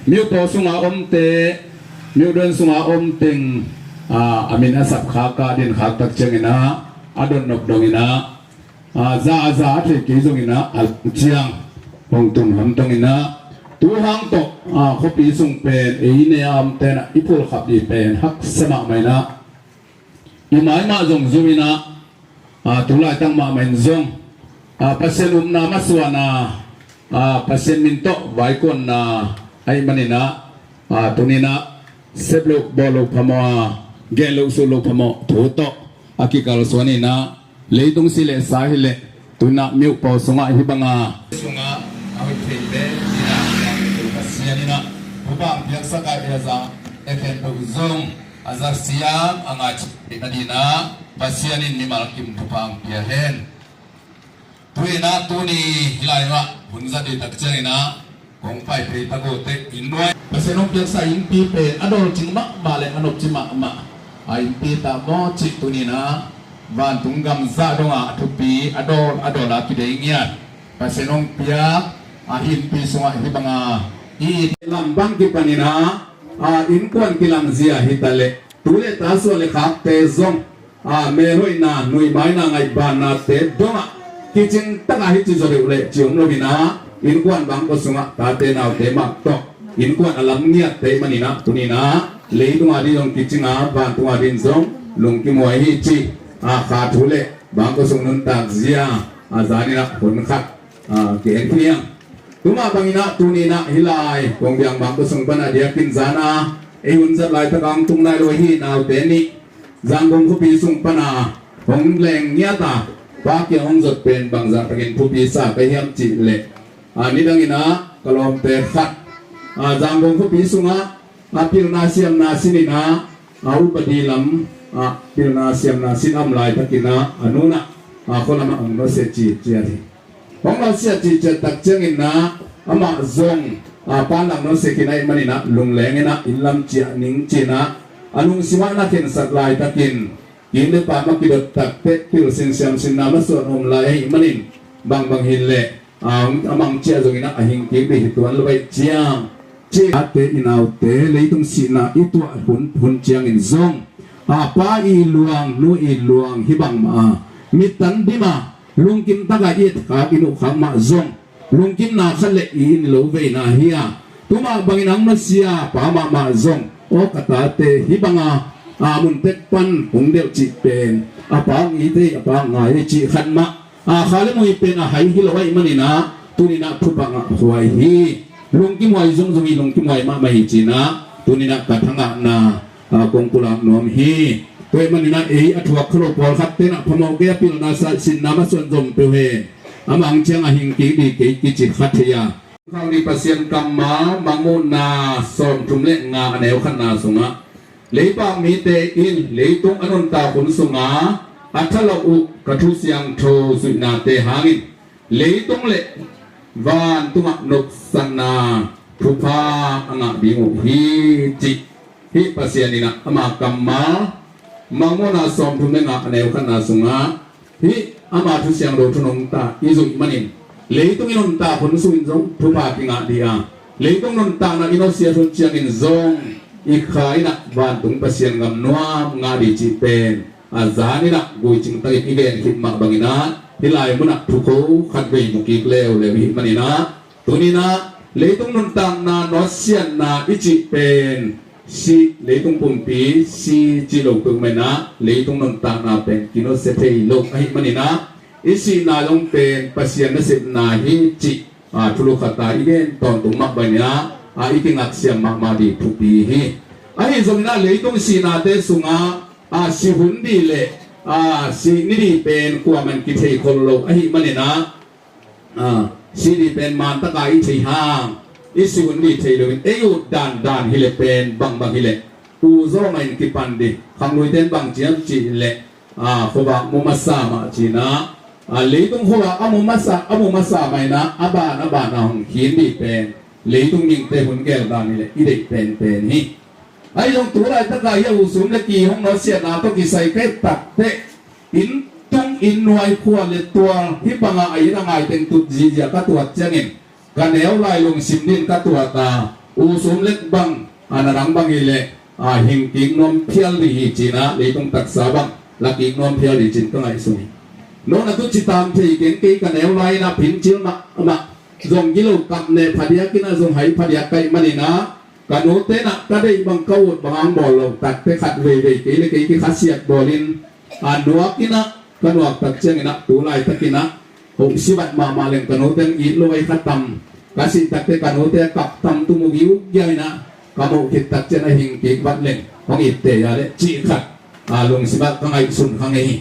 Myo paw sunga omte, myo don sunga omteng, a, a min a sap khak a din khak tak cianginah a donnop donginah, a, za a za a thei kei zonginah a lam ciang hong tung hamtonginah, tu hang tawh, a, khuapi sung pen ei ne a omte inah i phulkhap dih pen haksa mahmah inah, i maimah zong zuminah, a, tulaitak mahmah in zong, a, Pasian upna masuana, a, Pasian min tawh vaikuanna ahih maninah, a, tuninah sep loh bawl loh phamawh a, gen loh sut loh phamawh thu tawh a kikalsuan inah, leitung si le sa hileh, tunah myo paw sungah hih banga sungah a hoih thei le inah Pasian inah thupha piaksak a, i a za e khempeuh zong a za siam a ngah cih na dinah Pasian in mimal kim thupha hong pia hen. Tu inah tuni hih lai mah hun zat dih tak cianginah kong pai phei tak uh teh inn nuai Pasian hong piaksa innpi pen a dawlcing mahmah le a nopci mahmah a innpi ta maw cih tuninah vantung gam zah dongah a thupi a dawl a dawl a kidei ngiat Pasian hong piak a innpi sungah hih banga i lam bang kipaninah, a, innkuan kilamzia hi ta leh tu le ta suan le khakte zong, a, melhoihna nuihmaina ngaihbannate dongah kicing takah hih ci zaw deuh leh ci om loinah innkuan bangkua sungah tate naute mah tawh innkuan a lam ngiatte ahih maninah tuninah leitunga ding zong kicinga vantunga ding zong lungkimhuai hi ci, a, kha thu le bangkua sung nuntak zia a zaninah hun khat, a, ki-en hi hang. Tumah banginah tuninah hih lai kong biang bangkua sung pana diakin zana ei hun zat laitak a hong tung nai lo hi naute nih Zangkong khuapi sung pana hong leng ngiata pa kiang hong zot pen bangzah takin thupi sa ka hiam cih leh, a, nidanginah ka lawmte khat, a, Zangkong khuapi sungah a pilna siamna sininah a upadi lam a pilna siamna sin a om laitakinah a nunah a khualamah hong nusia ci ciat hi. Hong nusia ci ciat tak cianginah amah zong a panlak nusia khin ahih maninah lunglenginah inn lam ciah ning cinah a lungsimah na khensat laitakin kine pa mah kidot takteh pilsin siamsinna masuan om lai ahih manin bangbang hileh a, a mang ciah zonginah a hing kik dih hi tuan lo baih ciang. Ci ate i naute leitung sihna i tuah hun, hun ciangin zong a pa i luang nu i luang hi bangmah a mittan dima lungkim taka i etkhak i nuhkhak mah zong lungkimna khat le i in lo veina hi a, tumah bangin ang nusia pa mahmah zong aw ka tate hi banga a muntek pan hong delh cih pen a pa hong it ei a pa hong ngai ei cih khat mah a kha le mui pen a hai hi lo ahih maninah tuninah thupha ngah huai hi. Lungkimhuai zungzung hi, lungkimhuai mahmah hi cinah tuninah ka thangahna, a, kong pulak nuam hi. Tua ahih maninah ei a thuak kha lo pawlkhat tenah phamawh kei a pilna sa sinna masuan zom peuh hen. Amah ang ciang a hing kik dih kei kici kha thei a. Khang dih Pasian kammal Mangmuhna sawmthum le nga a neu khatna sungah Leipa mite in leitung a nuntak hun sunga a thalawh uh ka thu siangtho zuihnate hangin leitung le vantungah nopsakna thupha a ngah ding uh hi, cih hih Pasian in ah ama kammal Mangmuhna sawmthum le nga a neu khatna sungah hih ama thu siangtho thu nungta i zuih manin leitung i nuntak hun sungin zong thupha kingah dih a, leitung nuntakna i nusiat hun ciangin zong i kha in ah vantung Pasian gam nuam ngah dih cih pen a zan in ah guicing takin i gen khit mah bangin ah hih lai munah thukho khat vei mu kik leuleu i hih manin ah tuni in ah leitung nuntakna nusiatna i cih pen si leitung pumpi si cih lo peuhmah in ah leitung nuntakna pen kinusia thei lo ahih manin ah i sihna zong pen Pasian nasepna hi cih, a, thulu khat a i gen tawntung mah bangin ah, a, i kingak siam mahmah dih thupi hi. Ahi zongin ah leitung sihnate sungah, a, si hun dih le, a, si ni dih pen kuaman kithei khol lo ahih manin ah, a, si dih pen mantaka i thei hang i si hun dih thei loin ei ut dandan hileh pen bangbang hileh u zawmah in kipan dih khangluite in bang ciam cih leh a, khuavak mu masa mah ci-in ah, a, leitung khuavak a mu masa, a mu masa mah in ah, a ban a ban a hong khin dih pen leitung mihingte hun gel dan hi leh i deih penpen hi. Ahi zong tu laitak a hih a U Sum le Ki hong nawtsiatna tawh kisai ka et takteh, inn tung inn nuai, khua le tual, hih bang a a it a ngai teng tut zihziah ka tuat ciangin, ka neu lai lungsim dingin ka tuat a, U Sum le Ki bang, a, na dang bang hi leh, a, hing kik nuam phial ding hi ci-in ah, leitung taksa bang la kik nuam phial ding ci-in ka ngaihsun hi. Nona tu ci tam thei keng, kei ka neu lai in ah phincil mahmah, zong gilo kap neh phadiak in ah, zong hai phadiak ka hih manin ah, ka nute in ah ka deih bang, ka ut bang hong bawl lo takteh, khat veivei kei le kei kikhasiat bawlin, a, nuak in ah, ka nuak tak ciangin ah, tu laitak in ah, hoh sivat mahmah leng ka nute hong it lo ahi kha tam. Ka sih takteh ka nute a kap tam tum uh giugia in ah, ka muh khit tak ciang a hing kik vat leng hong it tei a leh cih khat, a, lungsim ah ka ngaihsun kha ngei hi.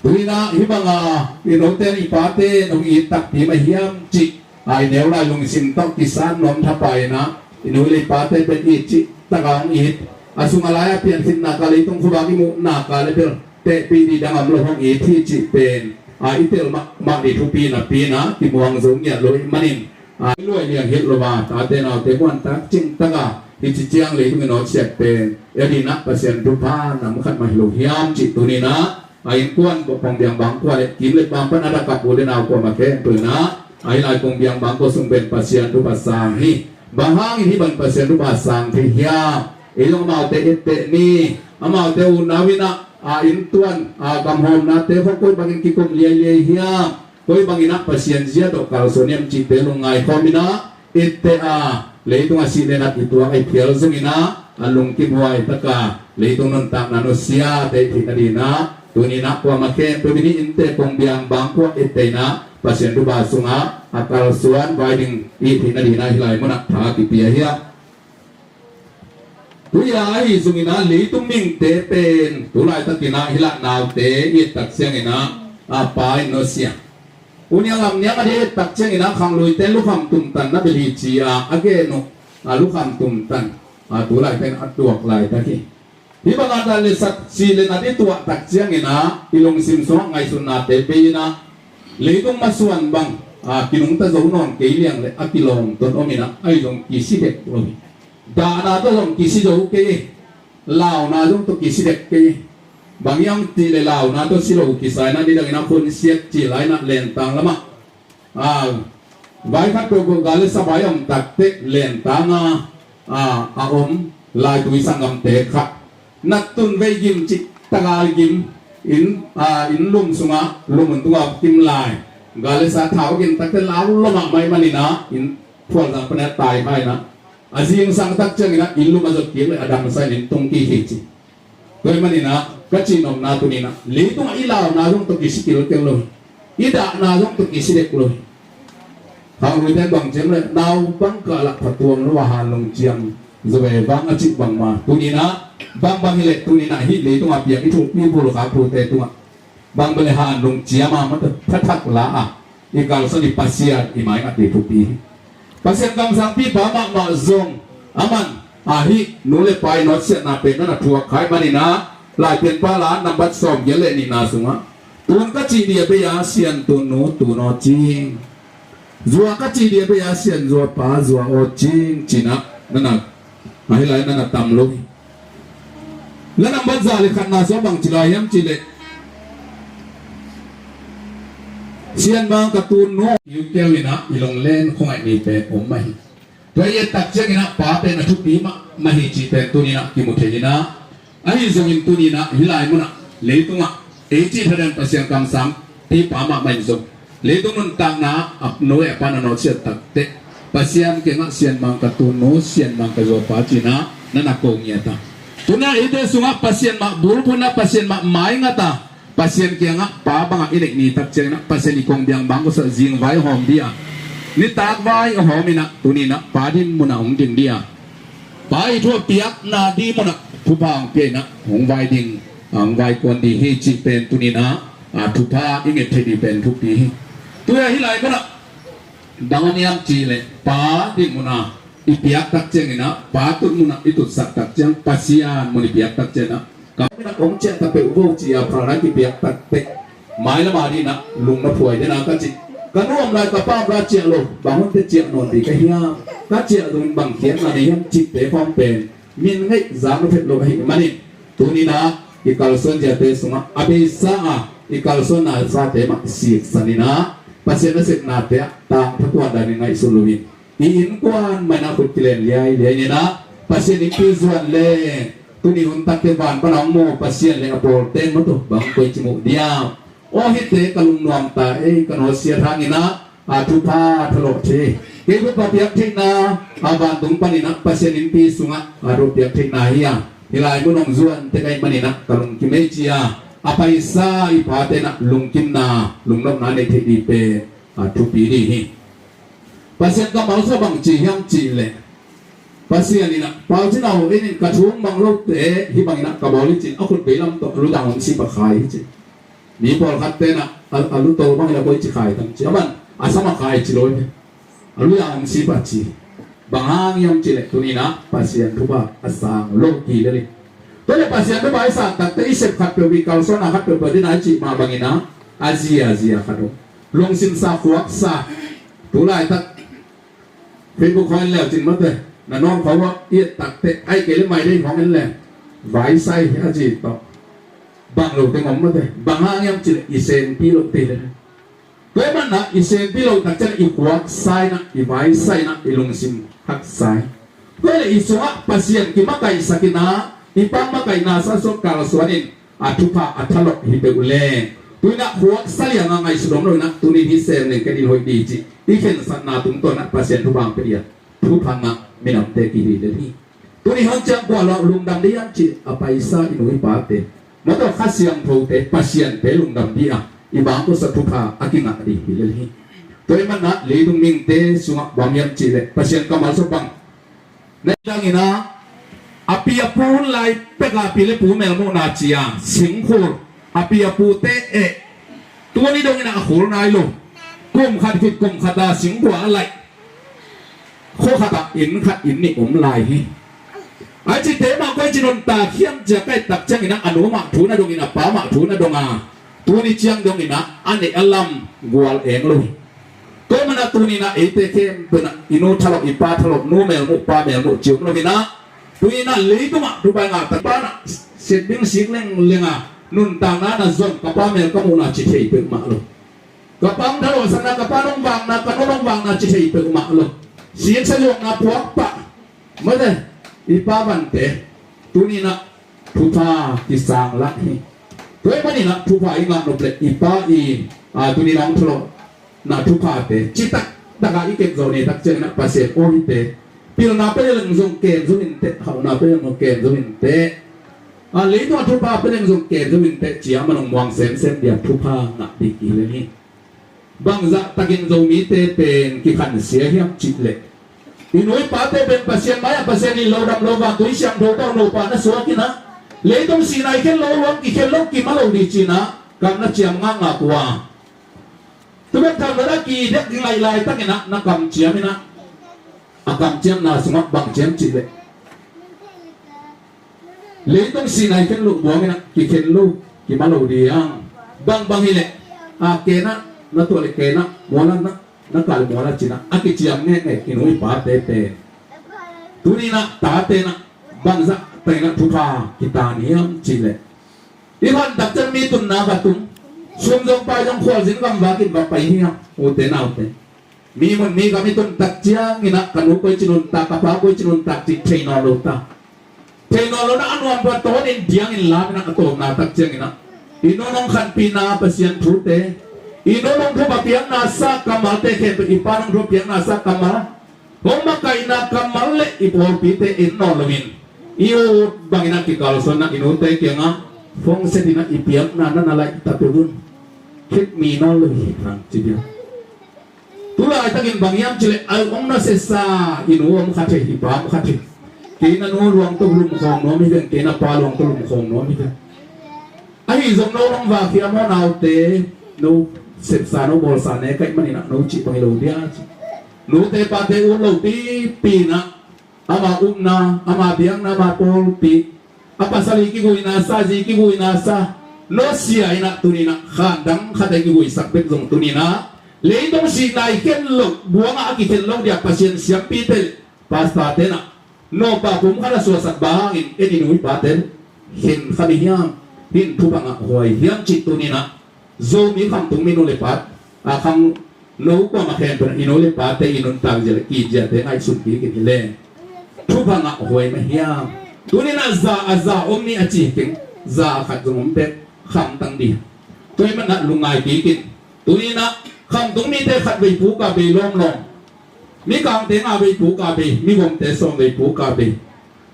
Tu-in ah hih bang a i nute i pate in hong it takpi mah hiam cih, a, i neu lai lungsim tawh kisat nuam thapai in ah, i nu le i pate pen it cih tak a hong it, a sung a lai a pian khit nak a leitung khuavak i muh nak a leh bel tehpih ding dang om lo hong it hi cih pen, a, i tel mahmah ding thupi napi in ah, kimuang zo ngiat lo ahih manin, a, i luai liang hilh lo a, tate naute muan tak cing tak a, hih ci ciang leitung i nawtsiat pen, ei ding ah Pasian thupha nam khat mah hi lo hiam cih tuni-in ah, a, innkuan, kong biang bangkua le kim le pam pan a dak a pu le nau kuamah khempeuh in ah, a, hih lai kong biang bangkua sung pen Pasian thupha sang hi. Bang hangin hih bang Pasian thupha sang thei hiam? Ei zong amaute etteh ni, amaute unau in ah, a, inntuan, a, gamhawmnate khawng koi bangin kikum liailiai hiam? Koi bangin ah Pasian zia tawh kalsuan hiam cihte lungngai khawm in ah, etteh a, leitung a sih le nat i tuak a i phial zongin ah, a lungkimhuai tak a leitung nuntakna nusiate i theihna dingin ah, tuni-in ah kuamah khempeuh in i innte kong biang bangkua etteh in ah, Pasian thupha sungah a kalsuan vai ding i theihna dingin ah hih lai munah tha kipia hi a. Tu-a ahi zongin ah leitung mihingte pen tu laitakin ah hih lai naute i et tak ciangin ah, a, pa in nusia. U Niang Lam Niang a ding et tak ciangin ah khangluite lukham tumtan na bel hi ci-a a gen uh, a, lukham tumtan, a, tu laitak in a tuak laitak hi. Hih bang a dan le sat, sih le nat i tuah tak ciangin ah i lungsim sungah ngaihsutnate bei in ah, leitung masuan bang, a, kinungta zo nawn kei liang le a kilawm ton om in ah, ahi zong kisi dek lo hi. Dahna tawh zong kisi zo kei hi. Launa zong tawh kisi dek kei hi. Bang hiam cih leh launa tawh si lo kisa in ah, nidangin ah khun siat cih lai in ah lentang lamah, a, vai khat peuh gal le sa vai a om takteh lentang a, a, a om laitui sanggamte khat, nat tun vei gim cih tak a gim, inn, a, inn lum sungah lum hun tungah kim lai, gal le sa thau gim takteh lau lo mahmah ahih manin ah, inn phualzang pan a tai kha in ah, a zingsang tak ciangin ah inn lum a zot kik leh a damsa in inn tung kik hi ci. Tua ahih manin ah ka cih nopna tuni-in ah, leitungah i launa zong tawh kisi kilkel lo hi. I dahna zong tawh kisi dek lo hi. Khangluite bang ci hiam leh, naupang kah lah phatuam lo a, hanlung ciam zo ve vang a cih bangmah, tuni-in ah bangbang hi leh, tuni-in ah hih leitung a piang i thupi bulkhak thute tungah bang bel leh hanlung ciam a, mata thathak la a, i kalsuan i Pasian i maingat ding thupi hi. Pasian kamsangpipa mahmah zong, aman, a, hih nu le pa i nawtsiatna pen na na thuak kha ahih manin ah, Laipianpa la nambat sawmgiat le nihna sungah, tun ka cih ding a bei a, Sian Tun Nu Tun Aw Cing. Zua ka cih ding a bei a, Sian Zua Pa Zua Aw Cing, ci-in ah na na, a, hih lai na na tam lo hi. La nambat za le khatna sungah bang ci lai hiam cih leh, Sian Mang Ka Tun Nu, kiukeu in ah i longlen khuangaih ni pen om mah hi. Tua i et tak ciangin ah pa pen a thupi mahmah hi cih pen tuni-in ah kimu thei in ah, ahi zongin tuni-in ah hih lai munah leitungah ei cih thadan Pasian kamsangpipa mahmah in zong, leitung nuntakna a nu le a pa na nawtsiat takteh, Pasian kiangah Sian Mang Ka Tun Nu, Sian Mang Ka Zua Pa ci-in ah na na ko ngiat a. Tu-in ah eite sungah Pasian mah bulphuh in ah, Pasian mah maingat a, Pasian kiangah pa bangah i neih ni tak ciangin ah, Pasian i kong biang bang kua sa zing vai hawm ding a, nitak vai hawm in ah, tuni-in ah pa din munah hong din ding a, pa i thu a piakna ding munah thupha hong pia in ah, hong vai ding, hong vai kuan ding hi cih pen tuni-in ah, a, thupha i nget theih ding pen thupi hi. Tu-a hih lai munah bang om hiam cih leh, pa din munah i piak tak ciangin ah, pa tut munah i tutsak tak ciang, Pasian mun i piak tak ciangin ah, Ka minah hong ciah ta peuh vo ci-a phalna kipiak takteh, mailam a dinah lungna phuai dena ka cih. Ka nu om lai ka pa om lai ciah lo, bang hun teh ciah nawn ding ka hiam? Ka ciah dongin bang khiatna nei hiam cihte khawng pen min ngeih zak na phet lo ahih manin, tuninah i kalsuan ziate sungah a beisa a i kalsuanna sate mah siksaninah Pasian a sepnate ah tangtha kuan danin ngaihsun loin, i innkuan mainah khut kilen liailiai ninah Pasian innpi zuan le tuni hun takteh van pana hong mu Pasian le a pawlte maw, tua bang koici muh diam? Aw, hihte ka lungnuam ta ei, ka nawsiat hanginah a thupha thalawh thei. Kei thupha piak theihna a vantung paninah Pasian innpi sungah a thupha piak theihna hi a, hih lai mun hong zuan tek ahih maninah ka lungkim ei ci-a a paisa i pate nah lungkimna lungnopna nei theih ding pen a thupi ding hi. Pasian kammal sua bang ci hiam cihleh, Pasian inah Pau Cin Hau in ka thu mang lote hih banginah ka bawl hi cin, a khut veilam tawh a lu dang hong sip a khai hi cin. Mi pawlkhat tenah a, a lu tol bang inah koi ci khai tam ci, a man a sam a khai ci lo hi. A lu dang hong sip a ci. Bang hang hiam cihleh tuninah Pasian thupha a sang lo hi lel hi. Tua le Pasian thupha i sang takteh i sep khat peuh, i kalsuanna khat peuhpeuh dinah i cih mah banginah a ziazia khat om. Lungsimsa khuaksa. Tulaitak Facebook khawng en leu cin mawte, na nawm khawng ah i et takteh, ai kei le mai dei khawng en le, vaisai a ci tawh bang lo teng om mawte, bang hang hiam cihleh i senpi lo tei le. Tua manah i senpi lo tak ciang i khuaksa inah, i vaisa inah, i lungsim haksa in. Tua le i sungah Pasian kimakaihsak inah, i pang makaihna sa sung kalsuan in a thupha a thalawh hi peuh leng, tuinah khuaksa lianga ngaihsut om lo inah tuni hi sem leng ken in hoih ding cih i khensatna tungtawn ah Pasian thupha hong pia ding a, thupha ngah minamte kihi lel hi. Tuni hong ciang kua lawh lungdam ding hiam cih a paisa i nu i pate, mawtaw Kha Siangthote, Pasiante lungdam ding a, i bangkua sa thupha a kingah ding hi lel hi. Tua i manah leitung mihingte sungah bang hiam cihleh Pasian kammal sua bang na dang inah, a pi a pu hun lai peka pi le pu melmuhna cia singkhur, a pi a pute eh, tuni dong inah a khul nai lo. Kum khat khit kum khat a singkhua a laih, khua khat ah inn khat inn nih om lai hi. A cite mah koi ci nuntak hiam cia kai tak ciang inah a nu mah thu na dong inah a pa mah thu na dong a, tuni ciang dong inah a neih a lam gual eng lo hi. Tua manah tuninah eite khempeuh inah i nu thalawh, i pa thalawh, nu melmuh pa melmuh ci om lo inah, tuninah leitungah thupha i ngah tak pa nah sitbing sik lengleng a, nuntakna na zon, ka pa mel ka muhna ci thei peuhmah lo. Ka pa hong thalawhsakna, ka pa nong vakna, ka nu nong vakna ci thei peuhmah lo. Siksa zuakna puak pah. Mate, i pa vante tuninah thupha kisang lah hi. Tua i maninah thupha i ngah nop le i pa i, a, tuninah hong thalawhna thuphate citak takah i kep zawh ni tak cianginah Pasian aw hite, pilna pe leng zong kem zo inteh, hauhna pe leng zong kem zo inteh, a, leitung a thupha pe leng zong kem zo inteh cia manong muang semsem dia thupha ngah ding hi leng hi. Bangzah takin Zomite pen kikhansia hiam cihleh, i nu i pate pen Pasian mai-ah Pasian in lo dam lo vantui siangtho tawh nupa na suak inah, leitung sihna i khen lo, luang kikhen lo, kima lo ding cinah kam na ciam ngakngak uh a, tu bek tham lo na kidek ding laih laitakinah na kamciam inah, a kamciamna sungah bang ciam cihleh, leitung sihna i khen loh buang inah kikhen lo, kima lo ding a, bangbang hileh, a, kenah na tuah le kenah mualah na, na kah le mualah cinah a kiciam ngekngek i nu i pate pen, tuninah tate nah bangzah takinah thupha kitan hiam cihleh, i phan tak ciang mi tunna va tung, sum zong pai zong khualzin gam vakin va pai hiam, ute naute? Mi mun mi gam i tun tak cianginah ka nu koi ci nuntak, ka pa koi ci nuntak cih thei nawn lo ta. Thei nawn lo na a nuam tua tawnin diangin laminah a tawpna tak cianginah i nu nong khanpihna Pasian thute, i nu nong thupha piakna sa kammalte khempeuh, i pa nong thupha piakna sa kammal, hong makaihna kammal le i pawlpite en nawn loin, i ut banginah kikalsuanna i nute kiangah phone setinah i piakna na na laih ta peuh un. Khit mi nawn lo hi hang ci dia. Tulaitakin bang hiam cihleh a hong na sesa i nu om kha thei, i pa om kha thei. Kei na nu luang tawh lumkhawm nuam hi veng, kei na pa luang tawh lumkhawm nuam hi veng. Ahi zong no nong vakhiam aw naute, no sepsa no bawlsa ne kaih maninah no cih bang hi lo dia ci. Nute pate ut lo pipi inah ama upna, ama biakna, ama pawlpi, A pasal i kiguina sa, zi kiguina sa, nusia in ah tuni in ah khan dang khat a i kiguisak bek zong tuni in ah leitung sihna i khen loh, buang ah a kikhen loh dia Pasian siampite, pastorte in ah nupa pum khat a suahsak bangin en i nu i pate khen kha ding hiam? Hih in thupha ngah huai hiam cih tuni in ah Zomi khamtung mi nu le pa, a khangno kuamah khempeuh in ah i nu le pate i nuntak zia le ki ziate ngaihsun kik in hi leng thupha ngah huai mah hiam? Tuni in ah za a za om ni a ci hi keng, za a khat zong om pek, khamtang ding. Tua ahih manin ah lungngai kik in. Tuni in ah khamtung mite khatvei puk a bei lawmlawm, mikangte ngavei puk a bei, mivomte sawmvei puk a bei.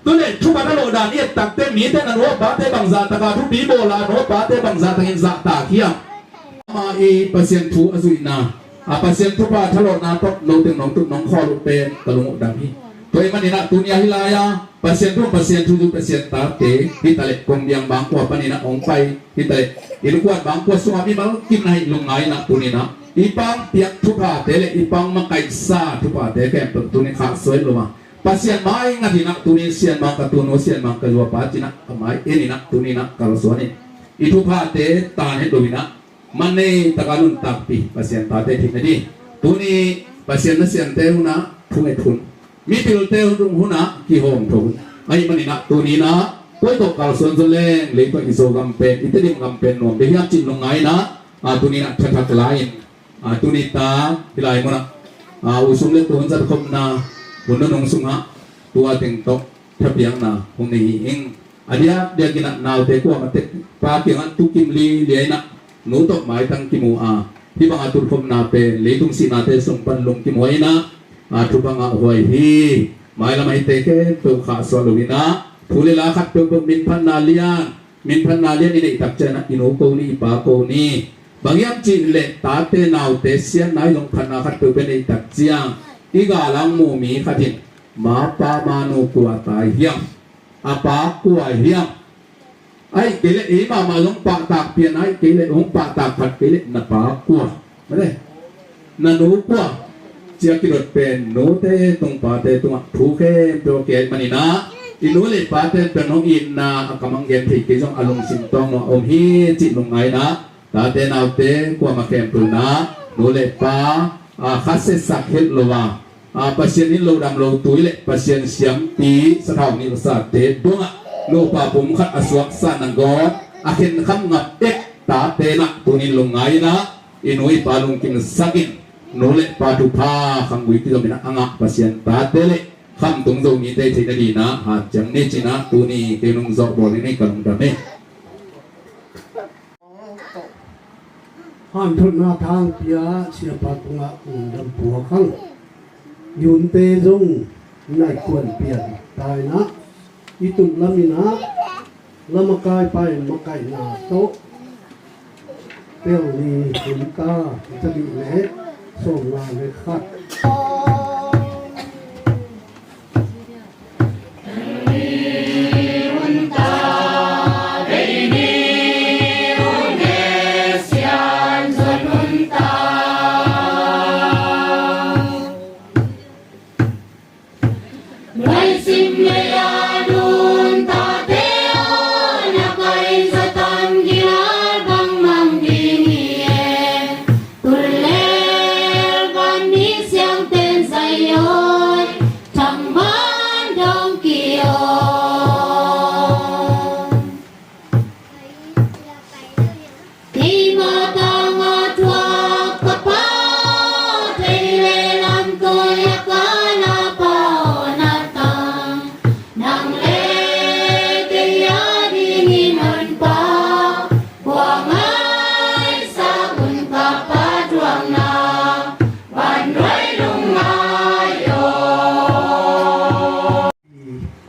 Tu leh thupha na lawh dan i et takteh mite na nu a pate bangzah tak a thupi bawl a, nu a pate bangzah takin zahtak hiam? Amah i Pasian thu a zuihna, a Pasian thupha thalawhna tawh no teng nong tut nong khawl uh pen ka lung uh dam hi. Tua ahih manin ah tuni a hih lai-a Pasian thu, Pasian thu zui, Pasian tate hi ta leh, kong biang bangkua panin ah hong pai hi ta leh, innkuan bangkua sungah mimal kim na hih lungngai in ah tuni in ah i pang piak thuphate le i pang makaihsa thuphate khempeuh tuni khahsuah lo a, Pasian mai ngat in ah tuni in Sian Mang ka tunu, Sian Mang ka zuapa ci in ah ka mai en in ah tuni in ah kalsuan in, i thuphate tan het lo in ah man nei taka nuntakpih Pasian tate theihna ding. Tuni Pasian na siamte hun ah thunget hun, mipilte hun ah kihawmtho hun ahih manin ah tuni in ah koi tawh kalsuan zaw leng lei tawh i Zogam pen, i Tedim gam pen nuam ding hiam cih lungngai in ah, a, tuni in ah thathak lai-in, a, tuni ta hih lai mun ah, a, u sum le tua hun zatkhopna hun nunung sungah tua teng tawh thapiakna hong nei hi ing. A diakdiakin ah naute kuamah tek pa kiangah tukim lilia in ah nu tawh maitang kimu a, hih banga tutkhopna pen leitung sihnate sung pan lungkim huai in ah, a, thupha ngah huai hi. Mailam ah hihte khempeuh khahsuah lo in ah thu le la khat peuhpeuh minphatna lian, minphatna lian i neih tak ciangin ah i nu ko ni, i pa ko ni. Bang hiam cih leh tate naute siatna i zong phatna khat peuhpeuh i neih tak ciang i galang mu mi khat in ma pa ma nu kua ta hiam? A pa kua hiam? Ahih kei leh ei mahmah zong pahtak pian, ahih kei leh hong pahtak phat kei leh na pa kua, mate, na nu kua, ci-a kidot pen nute tung pate tungah thu khempeuh a kiat manin ah i nu le pate pen hong itna a kamang gen thei kei zong a lungsim tawng nuam om hi cih lungngai in ah tate naute kuamah khempeuh in ah nu le pa, a, khasia sak het lo a, a, Pasian in lodam lo tui le Pasian siampi sathau nilhsate dongah nupa pum khat a suaksa nangawn a khenkham ngap ek tate in ah tuni in lungngai in ah i nu i pa lungkimsak in nu le pa thupha khanggui kizom in ah a ngah Pasian tate le khamtung Zomite theihna ding in ah hanciam ni ci in ah tuni kei nung zawh bawl in ah ka lungdam hi. Hanthotna thang pia siapa tungah lungdam puak hang. Yunte zong naikuan pian ta in ah i tut lam in ah lamakai pai makaihna tawh tel ni hun ta, za nih le sawmnga le khat.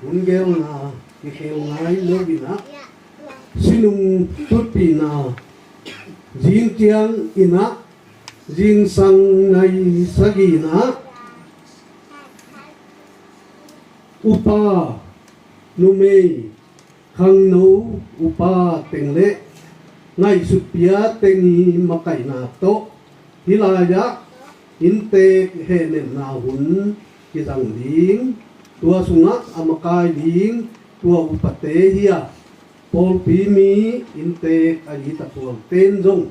Hun gelna kikhel ngai lo in ah, sinung tutpihna, zingtiang in ah, zingsang nai sagihna, upa, numei, khangno, upa teng le ngaihsutpia teng i makaihna tawh hih lai-ah inntek hehnepna hun kizang ding, tua sungah a makai ding tua upate hi a, pawlpi mi inntek a it a puangten zong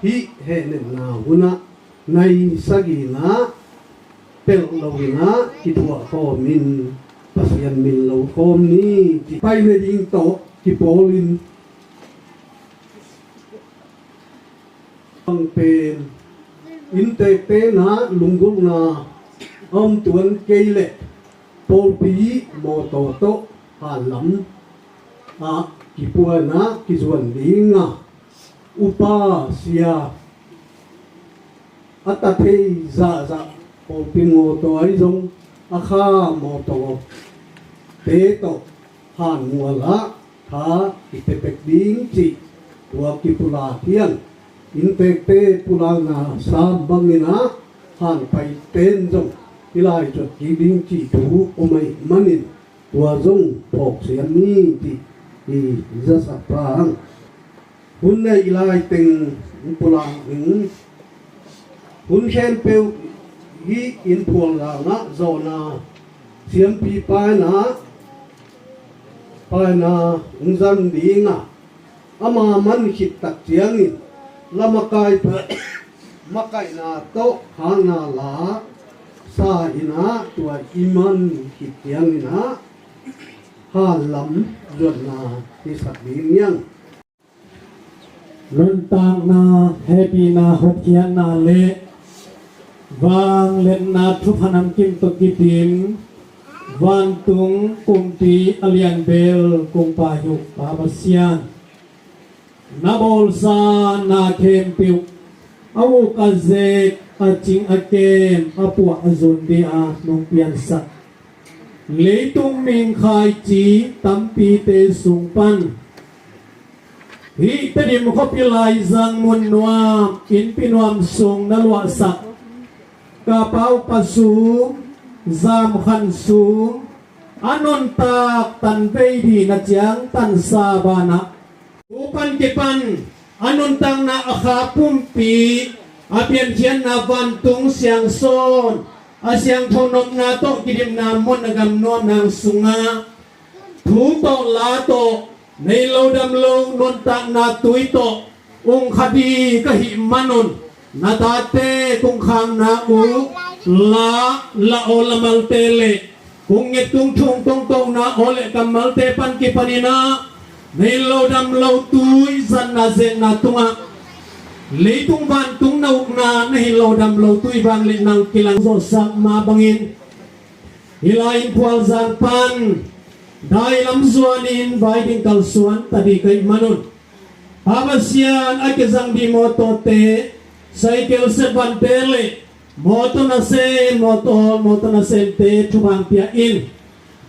hih hehnepna hunah nai sagihna pelh loinah kithuah khawmin Pasian min lo khawm ni ci. Pai nading tawh kipawlin bang pen inntekte na lunggulhna a om tuan kei leh pawlpi mawtaw tawh hanlam ah kipuanah kizuan dinga upa sia a ta thei zahzah pawlpi mawtaw ahi zong a kha mawtawte tawh hanmualah tha kipepek ding cih tua kipulak hian inntekte pulakna sam banginah hanpaiten zong kilaicuat kik ding cih thu om ahih manin tua zong phawksiam ni cih i zasak pah ang. Hun neih laiteng pulak ding hun khempeuh hih innphual langah zawhna siampi paina paina hong zang dinga ama man khit tak ciangin lamakai makaihna tawh hangna la sa inah tua i man khit cianginah hanlam zuatna hisak ding niang. Nuntakna, hehpihna, hotkhiatna le vangliatna thupha namkim tawh kidim vantung kumpi a lianbel kong Pa hi uh Pa Pasian, na bawlsa na khempeuh a uk a zek a cing a kem a puah a zun dia nong piansak leitung ming khaici tampite sung pan hih Tedim khuapi laizang mun nuam innpi nuam sung na luahsak ka paupa sung zamkhan sung a nuntak tanvei dihna ciang tansa banah tu pan kipan a nuntakna a kha pumpi a piankhiatna vantung siangsawn a siangtho nopna tawh kidimna mun a gam nuamna sungah thu tawh la tawh nei lo dam lo nuntakna tui tawh ung kha ding ka hih manun na tate kong khakna uh la la aw lamalte le kong nget kong thung kong kohna aw le kammalte pan kipaninah nei lo dam lo tui zatna zekna tungah leitung vantung na ukna na hi lo dam lo tui vang le nang kilang zawhsak mah bangin hih lai innphual zan pan dailam zuanin vai ding kalsuan ta ding ka hih manun Pa Pasian a kizang ding mawtawte, cycle sep vante le mawtaw nasem mawtaw mawtaw nasemte thupha pia in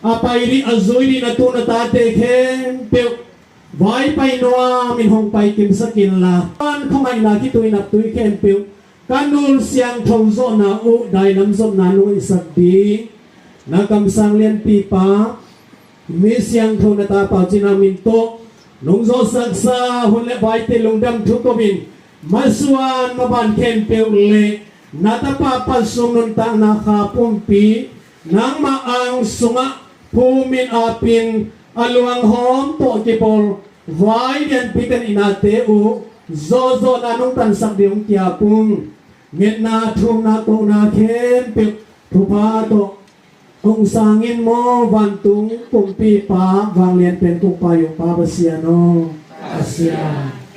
a pai ding a zui ding na tu na tate khempeuh vai pai nuamin hong pai kimsak inla pan khuangaihna khitui naptui khempeuh ka nul siangtho zawhna uh dailam zawhna nong ngaihsak ding na kamsang lianpipa mi siangtho na tapa Cin Hau min tawh nong zawhsaksa hun le vaite lungdam thu ko-in masuan maban khempeuh le na tapa pan sung nuntakna kha pumpi nangmah ang sungah phumin apin a luanghawm tawh kipawl vai lianpi kan inate uh zawhzawhna nong tansak ding hong kiap ung. Ngetna thumna kohna khempeuh thupha tawh hong sangin maw vantung kumpipa vanglian pen kong Pa hi uh Pa Pasian aw. Pasian.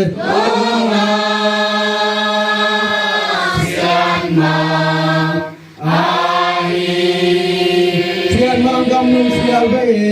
Sian Mang gam nung sial ve.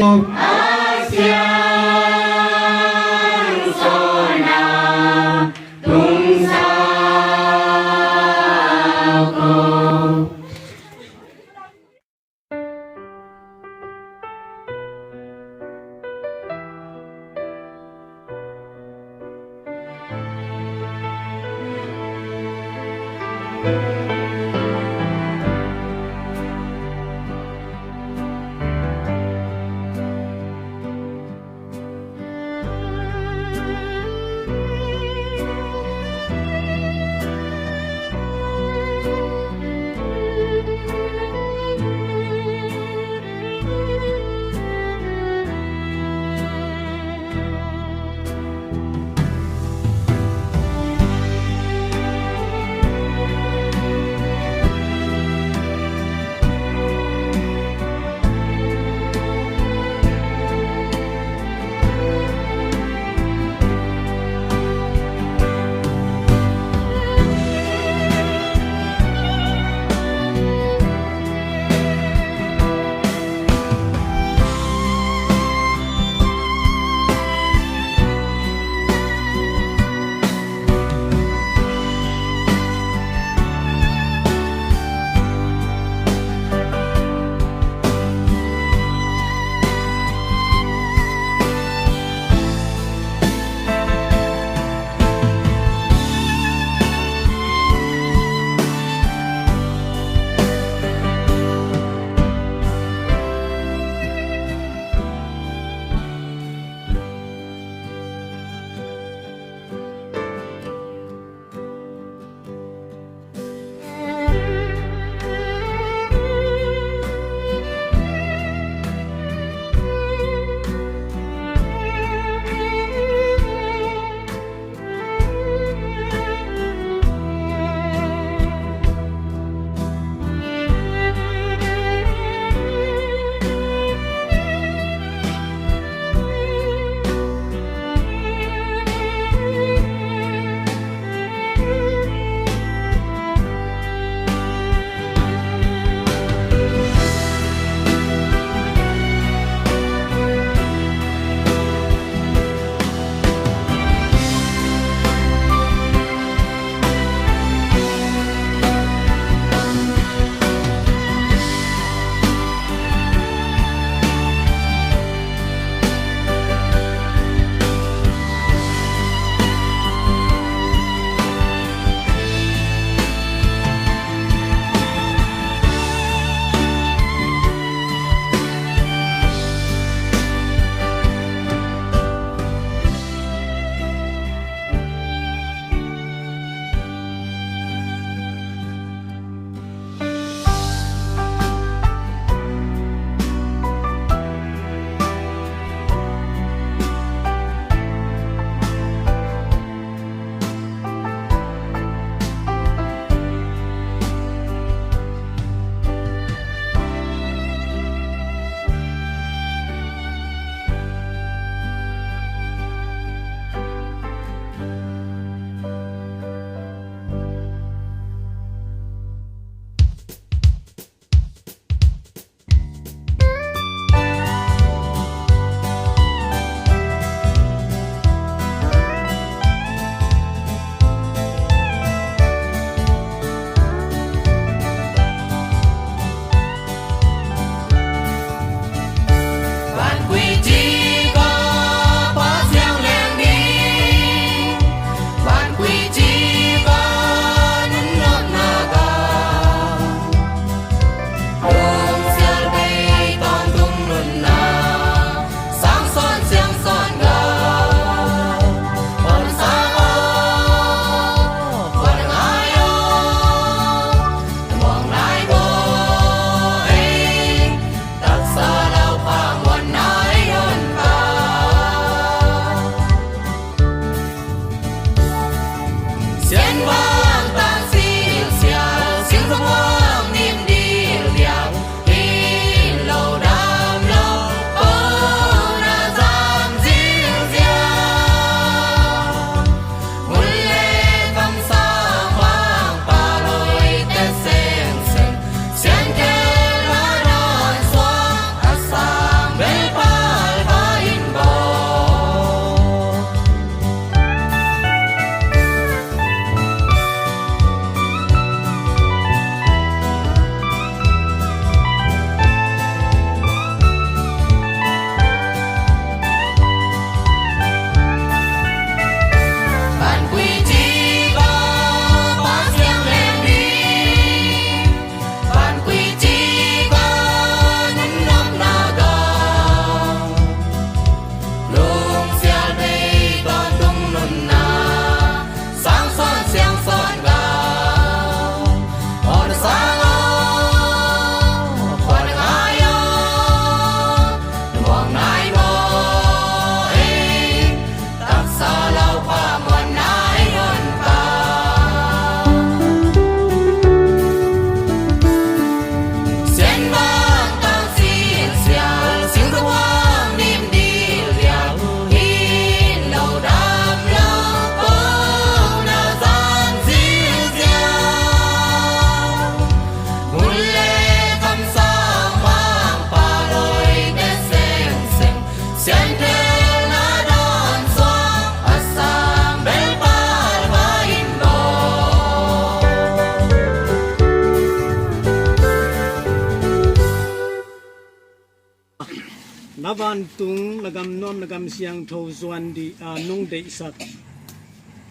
Vantung na gam nuam na gam siangtho zuan dih a nung deihsak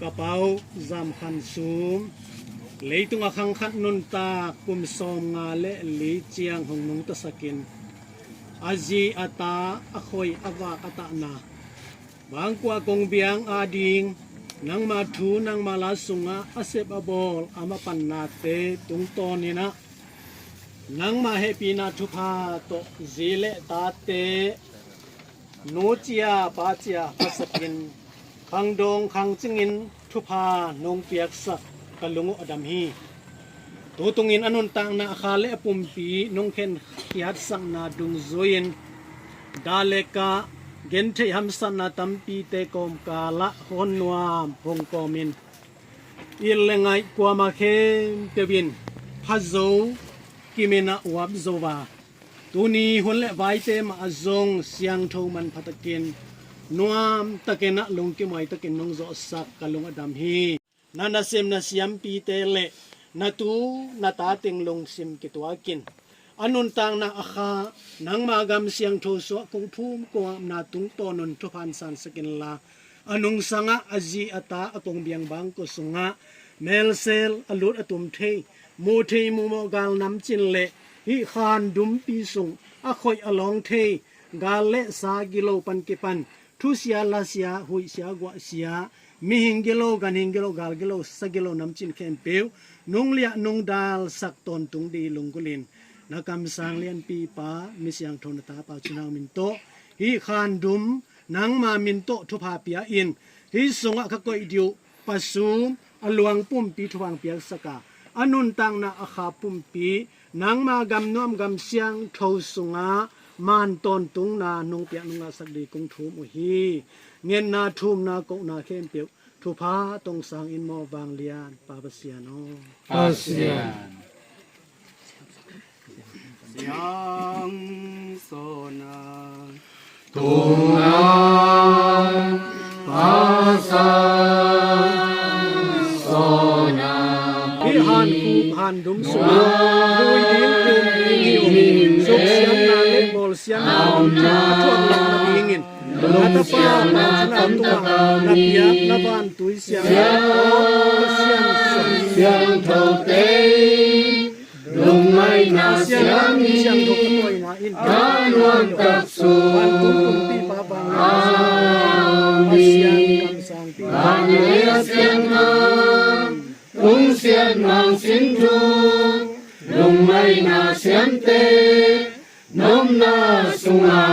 ka pau Zam Khan Sum, leitung a khang khat nuntak kum sawmnga le li ciang hong nungtasakin, a zi a ta, a khoi a vak a tahna, bangkua kong biang ading nangma thu nangma la sungah a sep a bawl a mapannate tungtawnin ah, nangma hehpihna thupha tawh zi le tate, nu cia pa cia phasakin, khangdawng khangcingin thupha nong piaksak ka lung uh a dam hi. Tutungin a nuntakna a kha le a pumpi nong khen khiatsakna dungzui-in, dah le kah, gentheih hamsatna tampite kawmkalah hong nuam hong kawmin, it le ngaih kuamah khempeuh in pha zo, kimin ah uap zo a, tuni hun le vaite mah ah zong siangtho manpha takin, nuam takin ah lungkim huai takin nong zawhsak ka lung a dam hi. Na nasem na siampite le na tu na ta teng lungsim kituakin, a nuntakna a kha nangma gam siangtho suah kong phum kong apna tungtawn un thupha hong sansak inla, a nungsangah a zi a ta a kong biang bangkua sungah, melsel a lut a tum thei, muh thei muhmawh gal namcin le hih khan dumpi sung a khoih a lawng thei gal le sa gilo pan kipan, thusia lasia, huihsia guahsia, mihing gilo, ganhing gilo, gal gilo, sa gilo namcin khempeuh nung liah nung dalsak tawntung dih lunggulhin, na kamsang lianpipa, mi siangtho na tapa Cin Hau min tawh hih khandum nangma min tawh thupha pia-in, hih sungah ka koih dih uh pasum a luang pumpi thupha hong piaksak a, a nuntakna a kha pumpi nangma gam nuam gam siangtho sungah man tawntungna nong piak nong ngahsak dih kong thum uh hi. Ngetna, thumna, kohna khempeuh thupha tong sangin maw, vanglian Pa Pasian aw. Pasian. Siang sona. Tunga pasa sona. Hih han kup han dum sung, vui ding, kum ding, suk siatna le bawl siatna a thuak lawkna dingin, na tapa na tungah na piak na vantui siang, Pasian siang. Siangthote lungmaina siam in, a nuam tak su. Amen. Vanlei a siangtho, lungsiat mang sin thu, lungmaina siamte nopna sunga